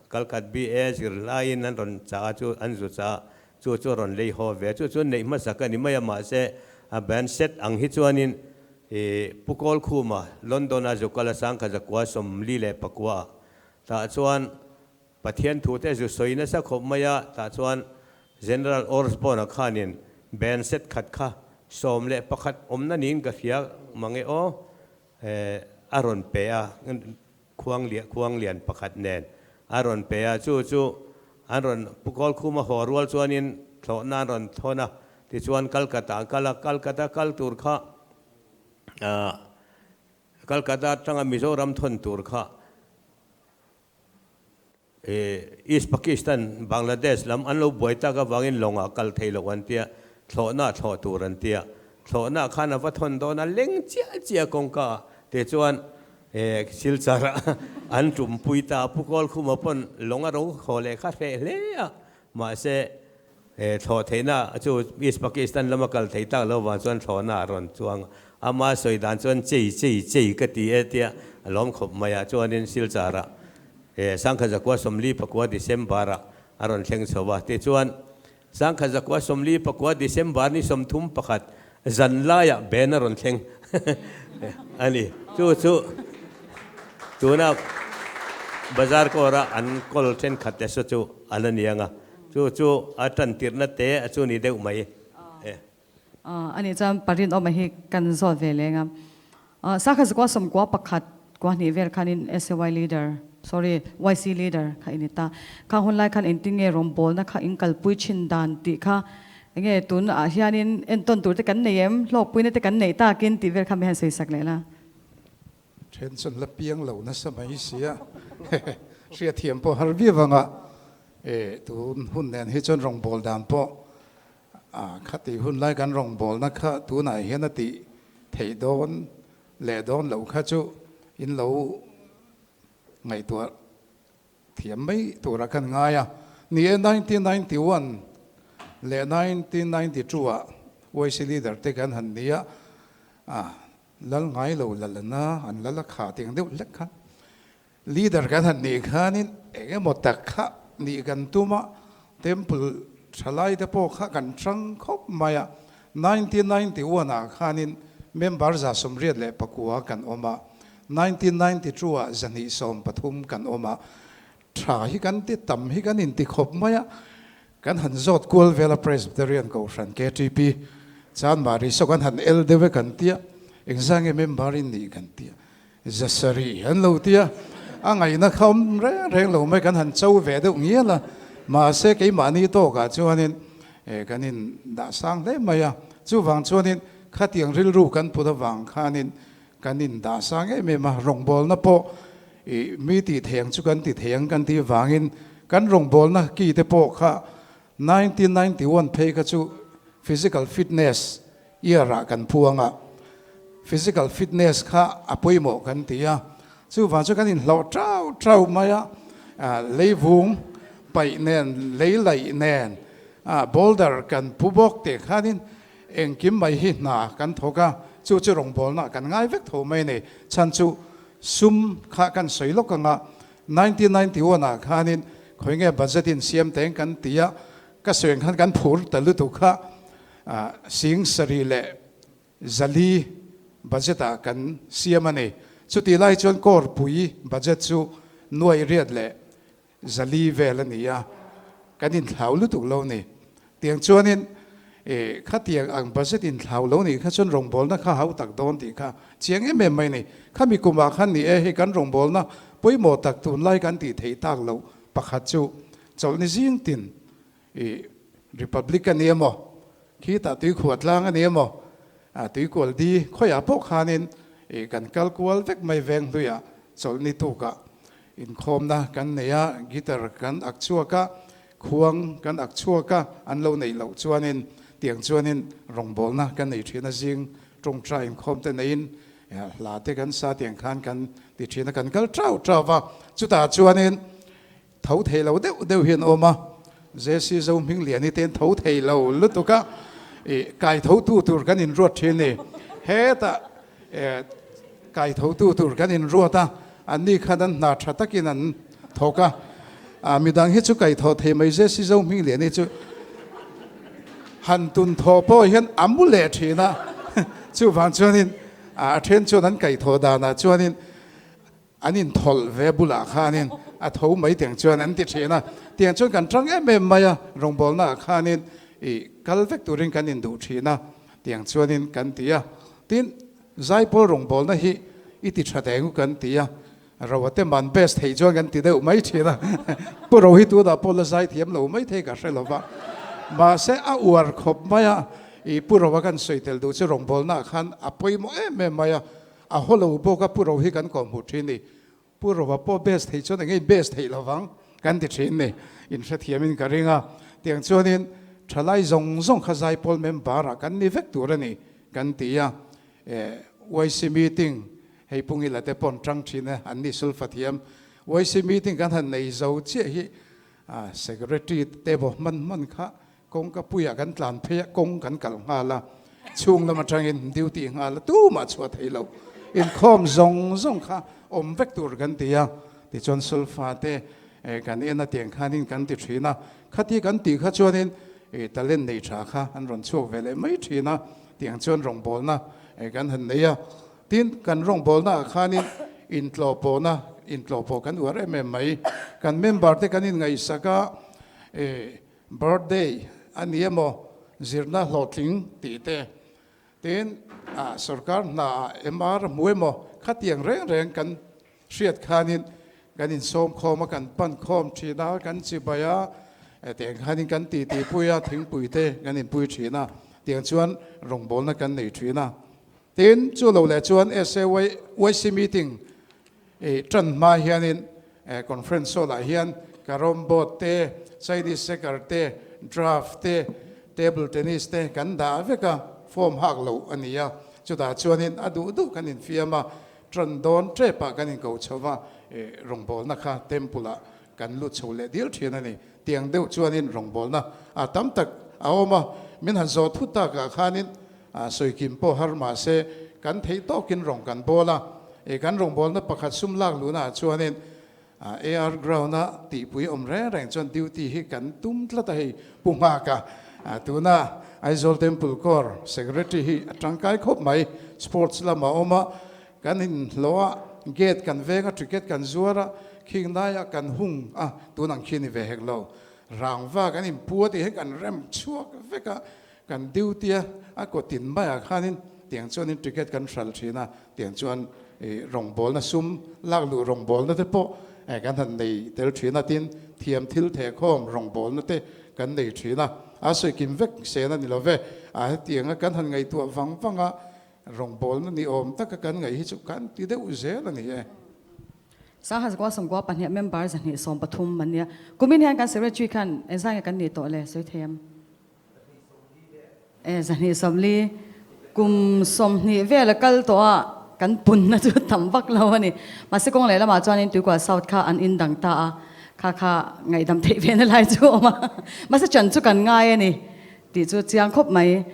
kalkhat BA zir laiin an rawn chah a chu an zu chah a, chu chu a rawn lei haw ve a, chu chu neih hmasak a ni mai a mahse a band set ang hi chuanin Pu Kawlkhuma London-a zukal a sangkhat zakua 44 ah tah chuan Pathian thu te zu sawi nasa khawp mai a, tah chuan General Osborne-a khanin band set khat kha 11 awmna niin ka hria mang e aw, a rawn pe a, khuang lian khuang lian pakhat nen a rawn pe a, chu chu an rawn Pu Kawlkhuma haw rual chuanin thlawhna an rawn thawn a, tichuan Calcutta a kal a, Calcutta kal tur kha Calcutta atanga Mizoram thawn tur kha East Pakistan, Bangladesh lam an lo buai tak avangin lawngah kal thei loh an tia, thlawhna thlawh tur an tia. Thlawhna khan a va thawn dawn a, leng chiah chiah kawngka ah te chuan Silchar ah an tumpui ta a, Pu Kawlkhuma pawn lawng a ro haw leh kha hreh hle a, mahse Thlawh theihna chu East Pakistan lama kal thei tak lo vang chuan thlawhna a rawn chuang a, ama sawi dan chuan chei chei chei ka ti e tia a lawm khawp mai a, chuanin Silchar-ah Sangkhat zakua 49 December-ah a rawn thleng chho a, tichuan Sangkhat zakua 49 December ni 31 zan laiah Ben a rawn thleng a ni. Chu chu tuna bazar kawra an kawl thenkhat te saw chu a la ni ang a. Chu chu a tan tirhna te a chu ni deuh mai e. A nih chuan Parinawma hi kan zawt ve leng a. Sakha zakua sawmkua pakhat kua hnih vel khanin SAY leader, sorry, YC leader kha i ni ta. Khang hun lai khan engtin nge rawngbawlna kha in kalpui thin dan tih kha enge tun ah hianin entawn tur te kan nei em, hlawkpuina te kan neih takin tih vel kha mi han sawi sak leh la. Then chuan la piang lo nasa mai sia, hriatthiam pawh har viau ang a, e tun hun nen hi chuan rawngbâwl dan pawh a khati hun lai kan rawngbâwlna kha tunah hian a tih theih dawn leh dawn loh kha chu in lo ngaihtuah thiam mai tura kan ngai a. Ni e, 1991 leh 1992 ah YC leader te kan han ni a, a Lal ngai lo lal ana an lal a khah tih ang deuh hlek khan leader kan han nih khanin eng emaw tak kha nih kan tum a, temple thalai te pawh kha kan hrang khawp mai a, 1991 ah khanin member 189 kan awm a, 1992 ah 213 kan awm a, tha hi kan ti tam hi kan inti khawp mai a, Kan han zawt kual vel a Presbyterian Kohhran KTP Chanmari saw kan han el deuh e kan tia, engzah nge member in nih kan tia, zasarih an lo tia, a ngaihna kha awm reng reng lo mai kan han cho ve deuh ngial a, mahse keimahni tawkah chuanin kan in dah sang hle mai a, chuvang chuanin khatiang rilru kan put avang khanin kan in dah sang em em a, rawngbawlna pawh ih mi tih thei ang chu kan ti thei ang kan tih vangin kan rawngbawlna ki te pawh kha 1991 phei kha chu physical fitness year ah kan phuang a, physical fitness kha a pawimawh kan ti a, chuvang chu kan inhlawh tau tau mai a, leivung paih nen lei laih nen boulder kan pu bawk tih khanin Engkim mai hi hna kan thawk a, chu chu rawngbawlna kan ngai vek tho mai a ni. Chhan chu sum kha kan sawi lawk ang a, 1991 ah khanin khawi nge budget in siam teng kan ti a, ka sawi ang khan kan phur ta lutuk kha sing sarih leh zali budget ah kan siam a ni. Chutih lai chuan kawrpui budget chu nuai riat leh zali vel a ni a, kan inthlau lutuk lo ni. Tiang chuanin. E khatiang ang budget in thlau lo nih kha chuan rawngbawlna kha hau tak dawn tih kha chiang em em mai ni. Khami kumah khan ni e hei kan rawngbawlna pawimawh tak tunlai kan tih theih tak loh pakhat chu chawlhni zing tin i Republic a ni emaw khitah tuikhuah tlang a ni emaw tuikual di khawiah pawh khanin i kan kal kual vek mai veng hluiah chawlhni tukah inkhawmna kan nei a, guitar kan ak chhuak a, Khuang kan ak chhuak a, an lo neih loh chuanin tiang chuanin rawngbawlna kan nei thin a, zing tawngtai inkhawm te neiin hla te kan sa tiang khan kan ti thin a, kan kal tau tau va, chutah chuanin tho thei lo deuh deuh hi an awm a, JC Zohmingliani te an tho thei lo lutuk a, ih kai tho tu tur kan inruat thin ni, hetah kai tho tu tur kan inruat a, anni khan an hna tha takin an thawk a, a midang hi chu kai thaw thei mai zet si zo hming leh ni chu han tun thaw pawh hian a mu leh thin a, chuvang chuanin a then chuan an kai thaw danah chuanin an inthawlh ve bulah khanin a tho mai tiang chuan an ti thin a, tiang chuan kan tang em em mai a, rawngbawlnaah khanin ih kal vek turin kan induh thin a, tiang chuanin kan ti a, tin zaipawl rawngbawlna hi i ti tha deng u kan ti a, Ro a te man best theih chuan kan ti deuh mai thin a, Pu Ro hi tunah pawh la zai thiam lo mai thei ka hre lo va, mahse a uar khawp mai a, ih Pu Ro a kan sawi tel duh chu rawngbawlnaah khan a pawimawh em em mai a, a haw lo bawk a Pu Ro hi kan kawhhmuh thin ni, Pu Ro a pawh best theih chuan engei best theih lo vang kan ti thin ni, inhrethiamin ka ring a, tiang chuanin thalai zawng zawng kha zaipawl member ah kan ni vek tur a ni kan ti a, YC meeting Hei Pungila te pawn tang thin e, an ni sulfa thiam. YC meeting kan han nei zo chiah hi secretary te bo hman hman kha kawngka puiah kan tlan phei a, kawng kan kal nghal a, chhung lam atangin duty nghal a, tumah chhuah thei lo. Inkhawm zawng zawng kha awm vek tur kan ti a, tichuan sulfa te kan en a tiang khanin kan ti thin a, khati kan tih kha chuanin talent nei tha kha an rawn chhuak ve leh mai thin a, tiang chuan rawngbawlna kan han nei a. Tin, kan rawngbawlnaah khanin intlawhpawhna, intlawhpawh kan uar em em mai. Kan member te kan inngaihsak a, eh, birthday a ni emaw, zirna hlawhtling tih te. Tin, ah, sorkar hnaah MR hmu emaw, khatiang reng reng kan hriat khanin kan insawm khawm a, kan pan khawm thin a, kan chibai a, tiang khanin kan titi pui a, thingpui te kan inpui thin a, tiang chuan rawngbawlna kan nei thin a. Tin, chu lo leh chuan SAYC meeting tan hma hianin conference hall ah hian carrom board te, Chinese checker te, draft te, table tennis te kan dah vek a, form hak loh a ni a. Chutah chuanin a duh duh kan infiam a, tan dawn tepah kan inko chho va, rawngbawlna kha temple ah kan lut chho leh dil thin a ni. Tiang deuh chuanin rawngbawlna a tam tak a awm a, min han zawh thut takah khanin sawi kim pawh har mah se kan theih tawkin rawng kan bawl a. E kan rawngbawlna pakhat sum lak luhnaah chuanin AR ground-a tihpui awm reng reng chuan duty hi kan tum tlat a hei Pu Nghaka tuna Aizawl Temple Corps Secretary hi a tangkai khawp mai. Sports lamah a awm a, Kan inhlawh a, gate kan veng a, ticket kan zuar a, khing laiah kan hung a, tun ang khi ni ve hek lo. Rangva kan inpu a tih hian kan rem chhuak vek a, kan duty a, a kawtin maiah khanin tiang chuanin ticket kan hral thin a, tiang chuan ih rawngbawlna sum lak luh rawngbawlna te pawh kan han nei tel thin a, tin thiam thil thehkhawm rawngbawlna te kan nei thin a, a sawi kim vek sen a ni lo ve, a hetianga kan han ngaihtuah vang vang a, Rawngbawlna ni awm taka kan ngaih hi chu kan ti deuh zel a ni e. Sangha zakua sawmkua pahnih member 230 an nia. Kumin hian kan secretary khan engzah nge kan nih tawh le sawi thei em? E 240 kum 20 vel a kal tawh a kan punna chu tam vak lo a ni. Mahse kawng leh lamah chuanin Tuikua South kha an indang ta a, kha kha ngaihdam theih ve na lai chu a awm a. Mahse chan chu kan ngai a ni tih chu chiang khawp mai.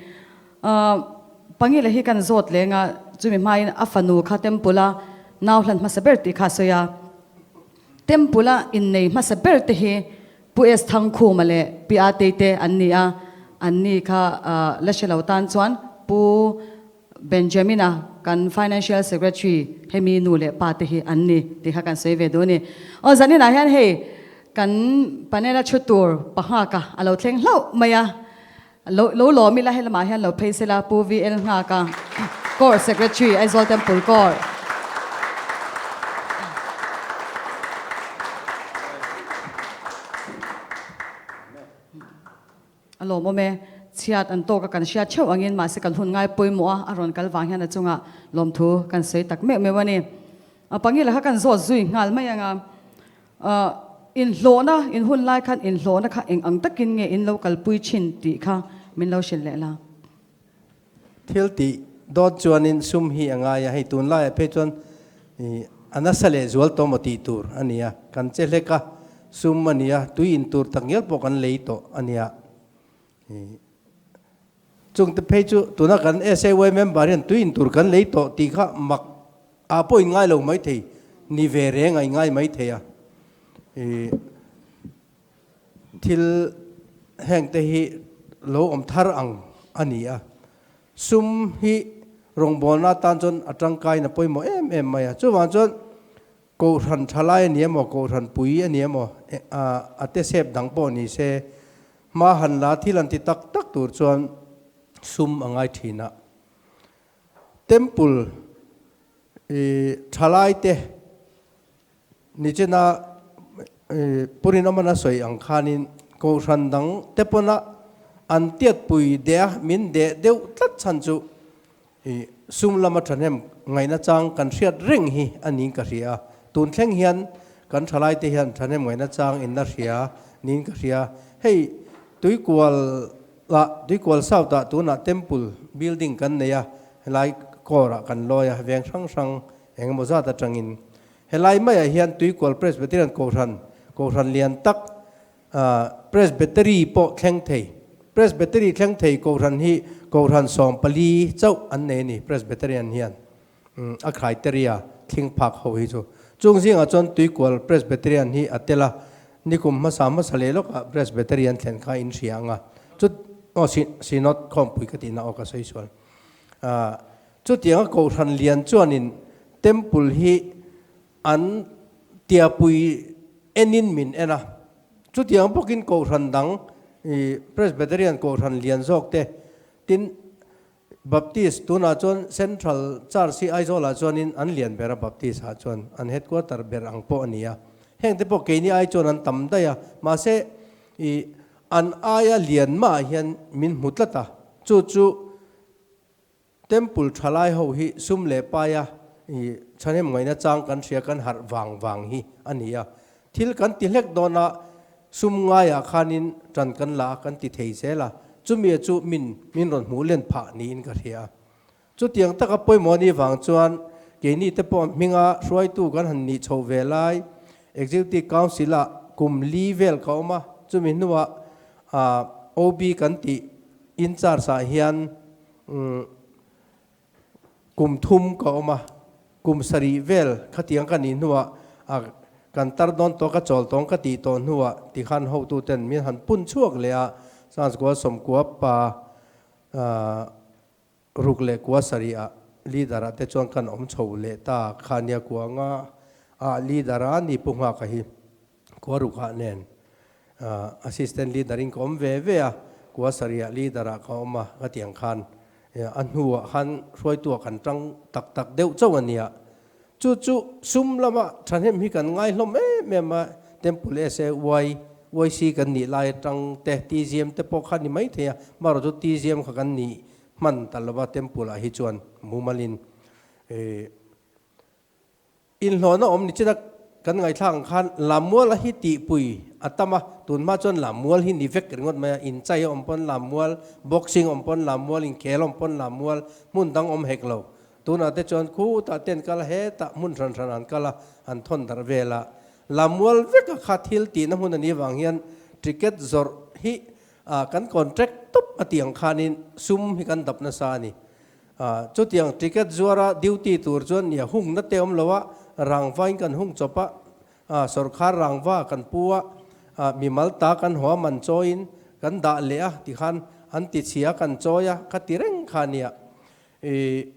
Pangila hi kan zawt leng a, chumi hmain a fanu kha Temple-a nau hlan hmasa ber tih kha a sawi a. Temple-a innei hmasa ber te hi Pu S. Thangkhuma leh Pi Atei te an ni a, an ni kha la hre lo tan chuan Pu Benjamin-a kan Financial Secretary hemi nu leh pa te hi an ni tih kha kan sawi ve duh a ni. Aw zaninah hian hei kan panel-a thu tur Panghaka a lo thleng hlauh mai a. Lo lo lawm ila helamah hian lo phei sela Pu VL Nghaka, Corps Secretary, Aizawl Temple Corps. A lawmawm e, chhiat an tawk a kan hriat theuh angin mahse kan hun ngai pawimawh a, a rawn kal vang hian a chungah lawmthu kan sawi tak meuh meuh a ni. A pangila kha kan zawt zui nghal mai ang a, inhlawhna, in hun lai khan inhlawhna kha eng ang takin nge in lo kalpui thin tih kha min lo hrilh leh la. Thil tih dawt chuanin sum hi a ngai a, hei tunlaiah phei chuan a nasa leh zual tawh maw tih tur a ni a, kan che hlek a, sum a ni a, tui in tur tak ngial pawh kan lei tawh a nia. Chungte phei chu tuna kan SAY member hian tui in tur kan lei tawh tih kha mak ah pawh in ngai lo mai thei, ni ve reng a in ngai mai thei a. Thil heng te hi lo awm thar ang a ni a, sum hi rawngbawlna atan chuan a tangkaiin a pawimawh em em mai a. Chuvang chuan Kohhran thalai a ni emaw, Kohhran pui a ni emaw, a te sep dang pawh ni se, hma han la thil an ti tak tak tur chuan sum a ngai thin a. Temple thalai te Nichina Purin awmana sawi ang khanin Kohhran dang te pawna an tiatpui deh a, min deh deuh tlat chhan chu sum lama thahnem ngaihna chang kan hriat reng hi a niin ka hria a. Tun thleng hian kan thalaite hian thahnem ngaihna chang in la hria niin ka hria. Hei Tuikual ah Tuikual South ah tunah Temple building kan nei a, helai core ah kan lawi a, veng hrang hrang engemaw zat atangin Helai maiah hian Tuikual Presbyterian Kohhran, Kohhran lian tak, Presbytery pawh thleng thei. Presbytery thleng thei Kohhran hi Kohhran 14 chauh an nei a ni, Presbyterian hian a criteria thling phak ho hi chu. Chung zingah chuan Tuikual Presbyterian hi a tel a, nikum hmasa hmasa leh lawkah Presbyterian thlen kha in hria ang a, chu aw Synod khawmpui ka tihna aw ka sawi sual. Chutianga Kohhran lian chuanin Temple hi an tiapui enin min en a. Chutiang bawkin Kohhran dang, Presbyterian Kohhran lian zawk te, tin Baptist, tunah chuan Central Church hi Aizawlah chuanin an lian ber a, Baptist ah chuan an headquarter ber ang pawh a ni a. Hengte pawh keini ai chuan an tam daih a, mahse an aia lian mahah hian min hmu tlat a, chu chu Temple thalai ho hi sum leh paia i thahnem ngaihna chang kan hria kan harh vang vang hi a ni a. Thil kan ti hlek dawn a, sum ngaiah khanin tan kan la a kan ti thei zel a, chumi chu min min rawn hmuh len phah niin ka hria a. Chutiang taka pawimawh ni vang chuan keini te pawh hminga hruaitu kan han nih chhoh ve lai Executive Council ah kum li vel ka awm a, chumi hnuah OB kan tih in charge ah hian Kum thum ka awm a, kum sarih vel khatiang ka nih hnuah a kan tar dawn tawh ka chawl tawng ka tih tawh hnuah tikhan hotuten min han pun chhuak leh a, Sanskua sawmkua pa ruk leh kua sarih ah leader ah te chuan kan awm chho leh ta khania kua nga ah leader a ni pu nghaka hi. Kua rukah nen assistant leader in ka awm ve ve a, kua sarihah leader ah ka awm a, ka ti ang khan a hnuah khan hruaitu ah kan tang tak tak deuh chauh a nia. Chu chu sum lama thahnem hi kan ngai hlawm em em a, Temple SAY, YC kan nih lai atang te, TGM te pawh kha ni mai thei a, marawh chu TGM kha kan nih hman ta lova Temple ah hi chuan mumalin Inhlawhna awm ni china kan ngaihthlak ang khan Lammual a hi tihpui a tam a, tunhma chuan Lammual hi ni vek ringawt mai a, inchai a awm pawn Lammual, boxing awm pawn Lammual, inkhel awm pawn Lammual, hmun dang awm hek lo. Tunah te chuan khutah te an kal a, hetah hmun hran hran an kal a, an thawn darh vel a. Lammual veka kha thil tihna hmun a nih avang hian ticket zawrh hi kan contract tawp a tih ang khanin sum hi kan dap nasa a ni. Chutiang ticket zuara duty tur chuan nia hungna te awm lo a, rangva in kan hung chawp a, sawrkhar rangva kan pu a, mimal ta kan haw a man chawiin kan dah leh a tikhan an ti chhia kan chawi a kha ti reng kha nia. I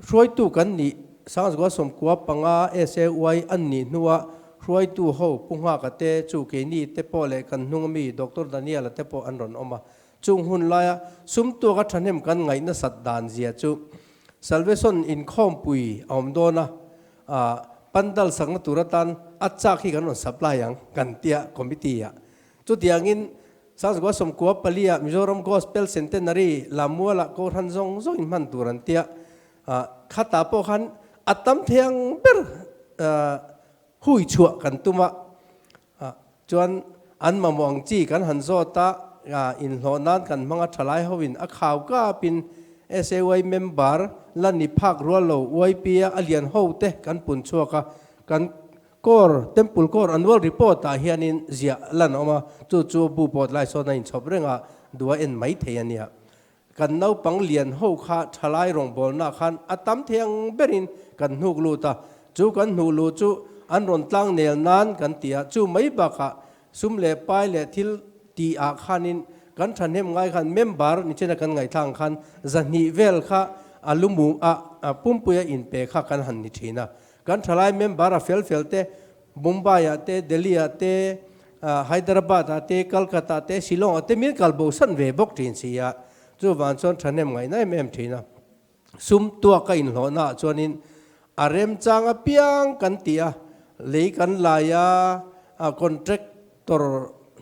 hruaitu kan nih Sangzgua sawmkua panga SAY an nih hnua hruaitu ho Pu Nghaka te chu keini te pawh leh kan hnung ami Doctor Daniel-a te pawh an rawn awm a. Chung hun laia sum tuaka thahnem kan ngaih nasat dan zia chu Salvation inkhawmpui a awm dawn a, pandal sakna tur atan a chak hi kan rawn supply ang kan tia committee ah. Chutiangin Sangzukua sawmkua palia Mizoram Gospel Centenary Lamualah Kohhran zawng zawng in hman tur an tia, khatah pawh khan a tam thei ang ber hui chhuah kan tum a, chuan an mamawh ang chi kan han zawt a, inhlawh nan kan hmang a thalai hoin a khau kapin SAY member la ni phak rual lo YP a a lian ho te kan pun chhuak a, kan Core, Temple Core Annual Report ah hianin ziah lan a awm a, chu chu bu pawt lai sawn a inchhawp reng a, duh a en mai thei a nia. Kan naupang lian ho kha thalai rawngbawlna khan a tam thei ang berin kan hnuk lut a, chu kan hnuh luh chu an rawn tlang nel nan kan ti a, chu mai bakah sum leh pai leh thil tih ah khanin kan thahnem ngai khan member nichina kan ngaihthlak ang khan zahnih vel kha a lumu a pumpuia inpe kha kan han ni thin a. Kan thalai member a fel fel te Mumbai ah te, Delhi ah te, Hyderabad ah te, Calcutta ah te, Shillong ah te min kal bo san ve bawk thin si a, chuvang chuan thahnem ngaihna em em thin a. Sum tuak a inhlawhna ah chuanin a remchang apiang kan ti a, lei kan lai a, contractor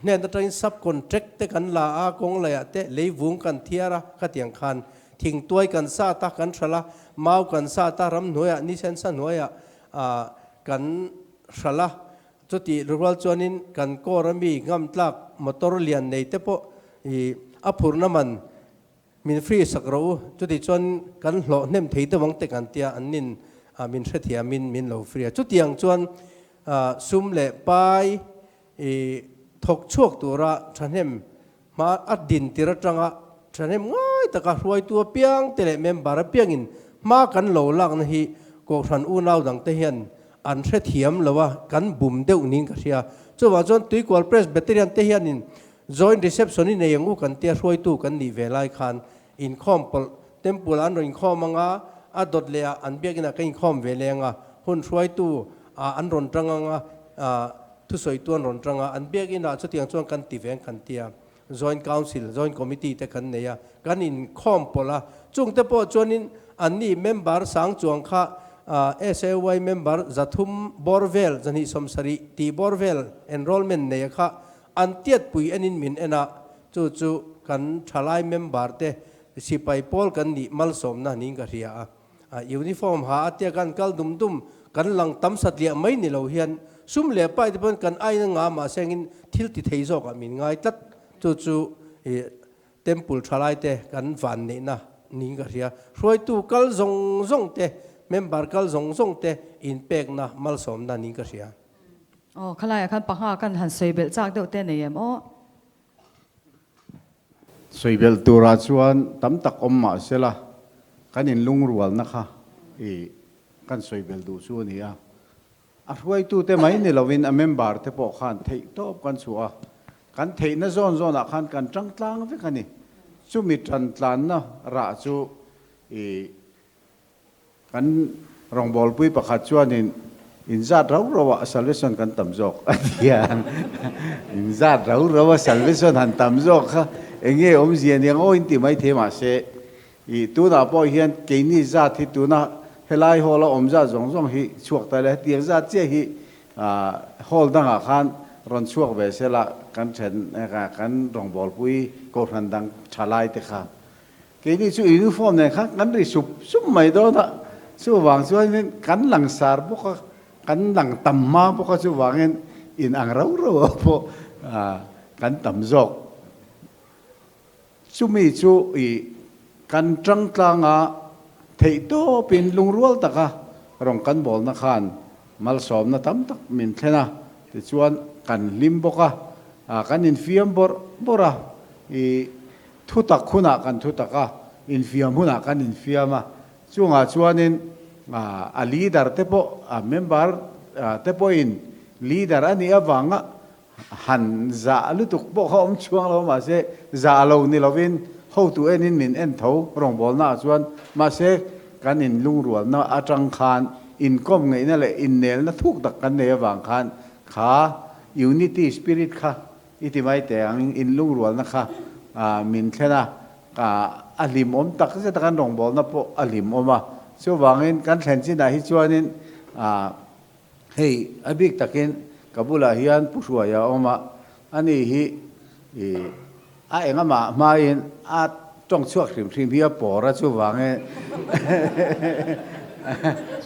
hnen atangin sub contract te kan la a, kawng laiah te lei vung kan thiar a, khatiang khan Thingtuai kan sat a, kan hralh a, mau kan sat a, ramhnuaiah, nisen sa hnuaiah kan hralh a. Chutih rual chuanin kan kawr a mi ngamtlak motor lian nei te pawh i a phurna man min free sak rawh u. Chutih chuan kan hlawh hnem thei deuh ang te kan tia, an nin min hrethiamin min lo free a. Chutiang chuan sum leh pai i thawk chhuak tura thahnem Hma a din tir atanga thahnem ngai taka hruaitu apiang te leh member apiangin hma kan lo lakna hi Kohhran unau dangte hian an hrethiam lo a, kan bum deuh niin ka hria. Chuvang chuan Tuikual Presbyterian te hianin Joint Reception i nei ang u kan tia hruaitu kan nih ve lai khan inkhawm pawlh Temple ah an rawn inkhawm ang a, a dawt leh ah an biakin ah ka inkhawm ve leng a, hun hruaitu ah an rawn tang ang a, Thusawitu an rawn tang a, an biakinn ah chutiang chuan kan ti veng kan ti a, Joint Council, Joint Committee te kan nei a, kan inkhawm pawlh a, chung te pawh chuanin anni member sang chuang kha SAY member zathum bawr vel, zahnih sawmsarih tih bawr vel enrollment nei a kha an tiatpui enin min en a, chu chu kan thalai member te sipai pawl kan nih malsawmna niin ka hria a. Uniform ha a tia kan kal dum dum, kan lang tam satliah mai ni lo hian sum leh pai te pawn kan aina nga mahse angin thil ti thei zawkah min ngai tlat. Chu chu temple thalai te kan van neihna niin ka hria. Hruaitu kal zawng zawng te, member kal zawng zawng te inpekna malsawmna niin ka hria. Aw, khalaiah khan panga kan han sawi belh chak deuh te nei em aw? Sawi belh turah chuan tam tak awm mah sela, kan inlungrualna kha i kan sawi belh duh chu a ni a. A hruaitute mai ni lovin a member te pawh khan theih tawp kan chhuah a, kan theihna zawn zawnah khan kan tang tlang vek a ni. Chumi tan tlanna rah chu i Kan rawngbawlpui pakhat chuanin inzat rau rau ah salvation kan tam zawk a ti a, inzat rau rau a salvation han tam zawk kha eng nge awmzia nia ngaw in ti maithei mahse ih tunah pawh hian keini zat hi tuna helai hall a awm zat zawng zawng hi chhuak ta ila hetiang zat chiah hi hall dangah khan rawn chhuak ve sela kan then kan rawngbawlpui kohhran dang tha lai te kha Keini chu uniform nen khan kan ri sup sup mai dawn a, chuvang chuanin kan langsar bawk a, kan lang tam hma bawk a, chuvangin in ang rau rau ah pawh kan tam zawk. Chumi chu ih kan tang tlang a, theihtawpin lungrual taka rawn kan bawlna khan malsawmna tam tak min thlen a, tichuan kan hlim bawk a, kan infiam bawrh bawrh a, ih Thutak hunah kan thutak a, infiam hunah kan infiam a, chungah chuanin a leader te pawh, a member te pawhin leader a nih avanga han zah lutuk pawh kha awm chhuang lo mahse zah lo ni lovin hotu enin min en tho rawngbawlna ah chuan mahse kan inlungrualna atang khan inkawm ngeihna leh innelna thuk tak kan nei avang khan kha unity spirit kha I ti mai teh ang, in lungrualna kha min thlen a, a hlimawm tak zet a, kan rawngbawlna pawh a hlimawm a. Chuvangin kan thlen chinah hi chuanin hei a bik takin ka bulah hian Pu Hruaia a awm a, ani hi a engamah hmain a tawng chhuak hrim hrim hi a pawr a, chuvangin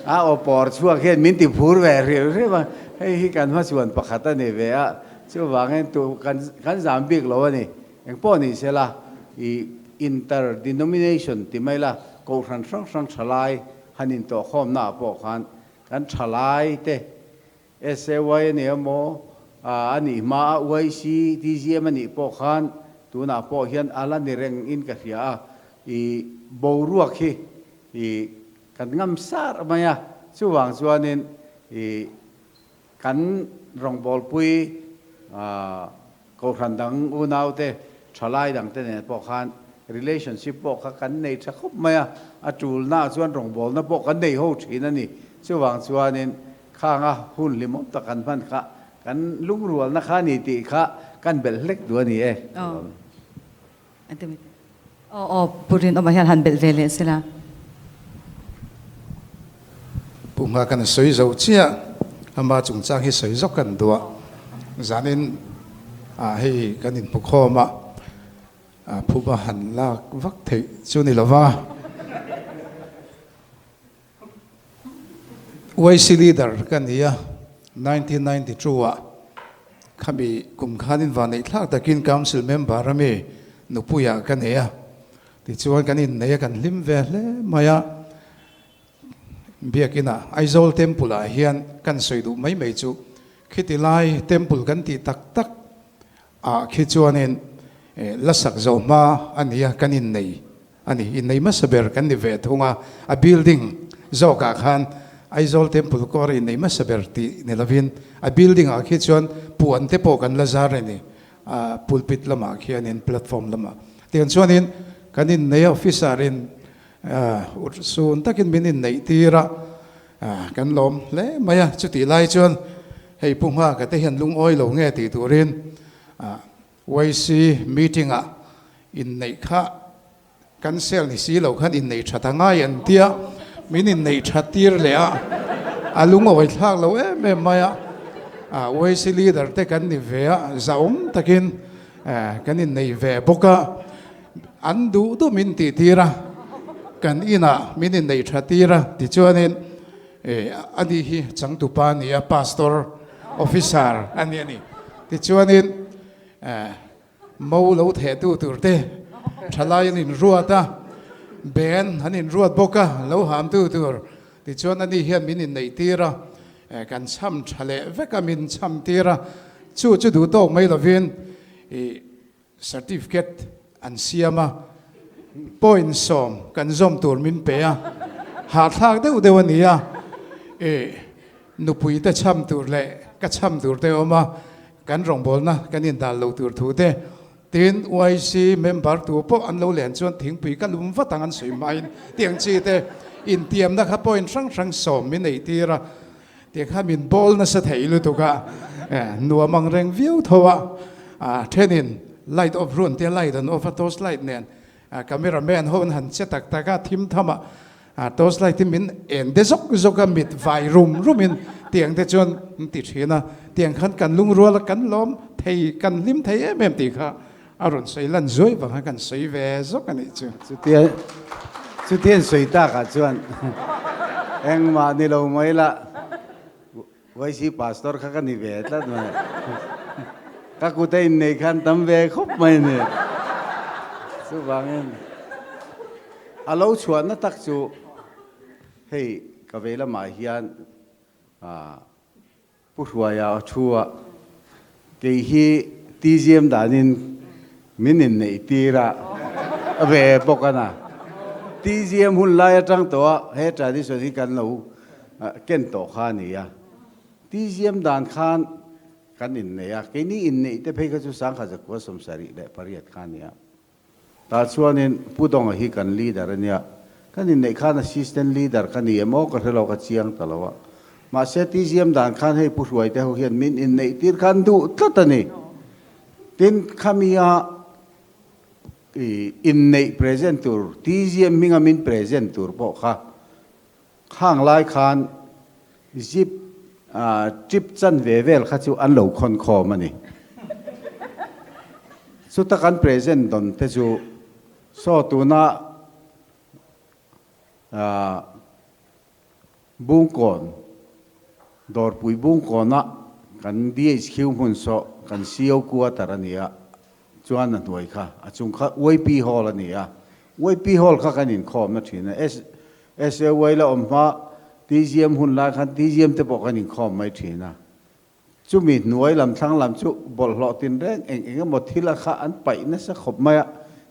a aw pawr chhuak hian min ti phur ve hrim hrim a, hei hi kan hmachhuan pakhat a ni ve a, chuvangin tu kan zam bik lo a ni. Engpawh ni sela, i inter-denomination ti mai la, kohhran hrang hrang thalai han intawhkhawmna ah pawh khan kan thalai te SAY a ni emaw, a nih hma a YC, TGM a nih pawh khan tunah pawh hian a la ni reng in ka hria a, i boruak hi i kan ngam sar mai a, chuvang chuanin i Kan rawngbawlpui Kohhran dang unaute, thalai dangte nen pawh khan relationship pawh kha kan nei tha khawp mai a, a tulnaah chuan rawngbawlna pawh kan nei ho thin a ni. Chuvang chuanin khanga hun hlimawm tak kan hman kha kan lungrualna kha a ni tih kha kan belh hlek duh a ni e. Aw aw, Pu Rinawma hian han belh ve leh sela. Pu Ngha kan sawi zo chiah, ama chungchang hi sawi zawk kan duh a, zanin ah hei kan inhmu khawm a, phuba han lak vak theih chu ni lova. YC leader ka ni a, 1992 ah khami kum khanin vanneih thlak takin council member a mi nupuiah ka nei a, tichuan kan innei a kan hlim ve hle mai a, biakinah Aizawl temple ah hian kan sawi duh mai mai chu khiti lai temple kan tih tak tak ah khi chuanin la sak zawh hma a ni a kan innei. A ni, innei hmasa ber kan ni ve thung a, a building zawkah khan Aizawl Temple Court innei hmasa ber tih ni lovin a building ah khi chuan puan te pawh kan la zar a ni, a pulpit lamah khianin platform lamah. Tiang chuanin kan innei a officer in sun takin min inneih tir a, kan lawm hle mai a, chutih lai chuan hei Pu Nghaka te hian lungawi lo nge tih turin YC meeting ah inneih kha cancel ni si lo khan inneih that a ngai an tia, min inneih that tir leh a, a lungawi thlak lo em em mai a, YC leader te kan ni ve a, zahawm takin kan inneih ve bawk a, an duh duh min tih tir a, kan inah min inneih that tir a tichuanin ani hi changtupa a ni a, pastor officer a ni a ni. Tichuanin mo lo thehtu tur te thalai an inruat a, ben an inruat bawk a, lo hamtu tur. Tichuan ani hian min inneih tir a, kan cham tha leh vek a, min cham tir a, chu chu duh tawk mai lovin ih Certificate an siam a, point 10 kan zawm tur min pe a, hahthlak deuh deuh a ni a, ih nupui te cham tur leh ka cham tur te awm a, kan rawngbawlna kan indal lo tur thu te, tin YC member tu pawh an lo len chuan thingpui ka lum vat ang an sawi hmain tiang chi te intiamna kha point hrang hrang 10 min ei tir a. Tih kha min bawl nasa thei lutuk a, nuam ang reng viau tho a, thenin light off run tia light an off a, torch light nen camera man ho an han che tak tak a, thim tham a, torch light hi min en de zawk zawk a, mit vai rum rum in tiang te chuan an ti thin a, tiang khan kan lungrual a, kan lawm thei, kan hlim thei em em tih kha a rawn sawi lan zuai vang a kan sawi ve zawk a nih chu. Chutia chutian sawi takah chuan engmah ni lo mai la, YC pastor kha ka ni ve tlat mai. Ka kut a innei khan tam ve khawp mai ni. Chuvangin a lo chhuahna tak chu hei ka vei lamah hian Pu Hruaia a thu a, kei hi TGM danin min inneih tir a ve bawk a na. TGM hun lai atang tawh a he tradition hi kan lo ken tawh kha a ni a. TGM dan khan kan inneih a, keini inneih te phei kha chu 1978 kha a ni a. Tah chuanin Pu Dawnga hi kan leader a nia, kan inneih khan assistant leader ka ni em aw ka hre lo ka chiang ta lo a. Mahse TGM dan khan hei Pu Hruaite ho hian min inneih tir khan duh tlat a ni. Tin, khamia I inneih present tur TGM hminga min present tur pawh kha khang lai khan zip trip chan ve vel kha chu an lo khawn khawm a ni. Chuta kan present dawn te chu saw tuna Bungkawn, Dawrpui Bungkawna kan DHQ hmun saw kan CO quarter a ni a, chuan a hnuai kha a chung kha YP Hall a ni a, YP Hall kha kan inkhawmna thin a, SAY la awm hma TGM hun lai khan TGM te pawh kan inkhawm mai thin a, chumi hnuai lam thlang lam chu bawlhhlawh tinreng eng eng emaw thil a kha an paih nasa khawp mai a,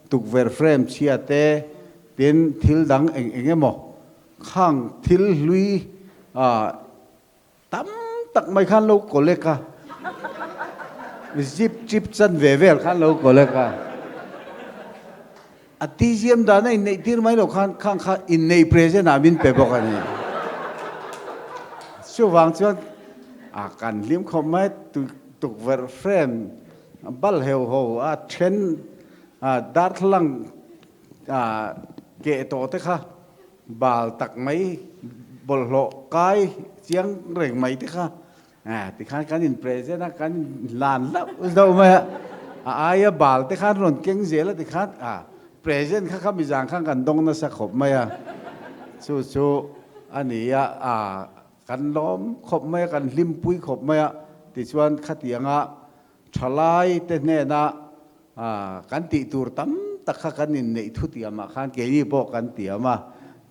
tukverh frame chhia te tin thil dang eng eng emaw Khang thil hlui tam tak mai khan lo collect a, zip chip chan ve vel khan lo collect a. A TGM dana inneih tir mai lo khan khang kha inneih present ah min pe bawk a ni. Chuvang chuan a kan hlim khawp mai tukverh frame bal heu ho a then darthlalang keh tawh te kha bal tak mai bawlhhlawh kai chiang reng mai te kha tikhan kan in present a kan in hlan hlauh hlauh mai a a aia bal te khan rawn keng zel a tikhan present kha kha mizang khan kan dawng nasa khawp mai a chu chu a ni a kan lawm khawp mai a kan hlimpui khawp mai a tichuan khatianga thalai te hnena Kan tih tur tam tak kha kan inneih thu tiamah khan keini pawh kan tiam a,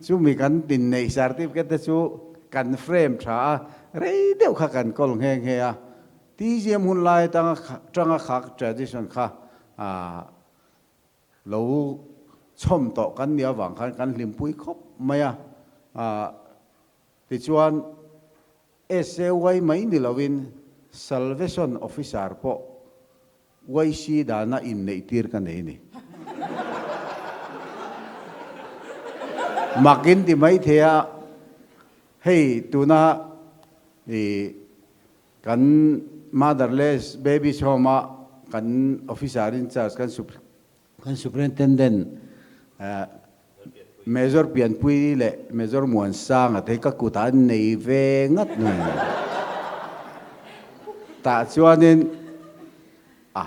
chumi kan inneih certificate te chu kan frame tha a, rei deuh kha kan kawl nghe nghe a. TGM hun lai atanga tanga kha tradition kha lo chhawm tawh kan nih avang khan kan hlimpui khawp mai a. Tichuan SAY mai ni lovin Salvation Officer pawh YC dana inneih tir ka nei ni. Mak in ti mai thei a, hei tuna i kan Motherless Babies Home a kan officer in charge kan kan superintendent Major Pianpui leh Major Muansanga te hi ka kutah an nei ve ngat mai. Tah chuanin a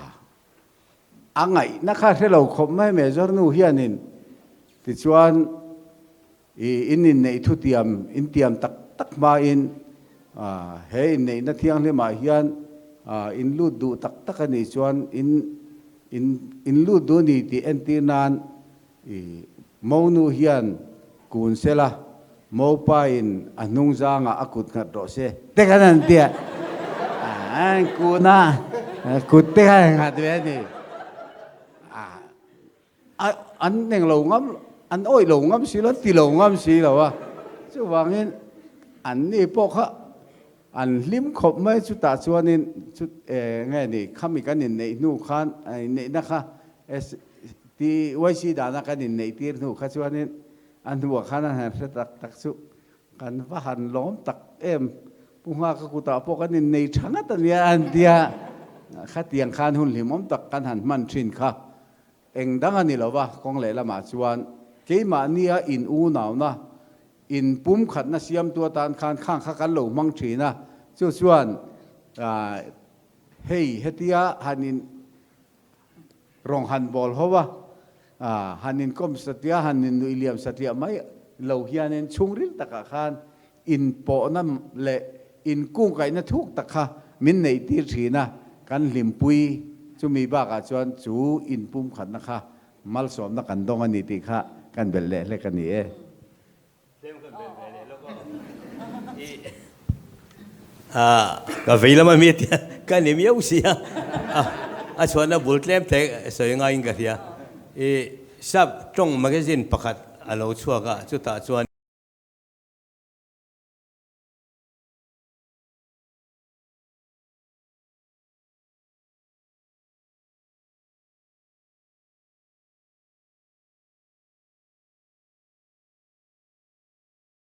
a ngaihna kha hre lo khawp mai Major nu hianin tichuan i in inneih thutiam in tiam tak tak hmain he inneihna thianghlimah hian in lut duh tak tak a nih chuan in in in lut duh a ni tih entir nan I monu hian kun sela, mopa in a hnung zangah a kut nghat rawh se te khan an ti a, an kun a, kut te khan an nghat ve a ni. A an eng lo ngam, an awih lo ngam si lo, an ti lo ngam si lo a, chuvangin an ni pawh kha an hlim khawp mai chutah chuanin chu nge ni khami kan inneih hnu khan inneihna kha TYC dana kan inneih tir hnu kha chuanin a hnuah khan an han hre tak tak chu kan va han lawm tak em Pu Nghaka kutah pawh kan innei tha ngat a nia an tia khatiang khan hun hlimawm tak kan han hman thin kha eng dang a ni lo va kawng lehlamah chuan keimahnia in unauna in pumkhatna siamtu atan khan khang kha kan lo hmang thin a chu chuan hei hetia han in Rawng han bawl ho a, han inkawm satliah, han innuih liam satliah mai lo hianin chhungril takah khan inpawhna leh inkungkaihna thuk tak kha min neih tir thin a, kan hlimpui chumi bakah chuan chu inpumkhatna kha malsawmna kan dawng a ni tih kha kan belh leh hlek a ni e. Ka vei lama mi tia ka ni miau si a, a chhuahna bul tlem te sawi ngaiin ka hria. I sap tawng magazine pakhat a lo chhuak a, chutah chuan.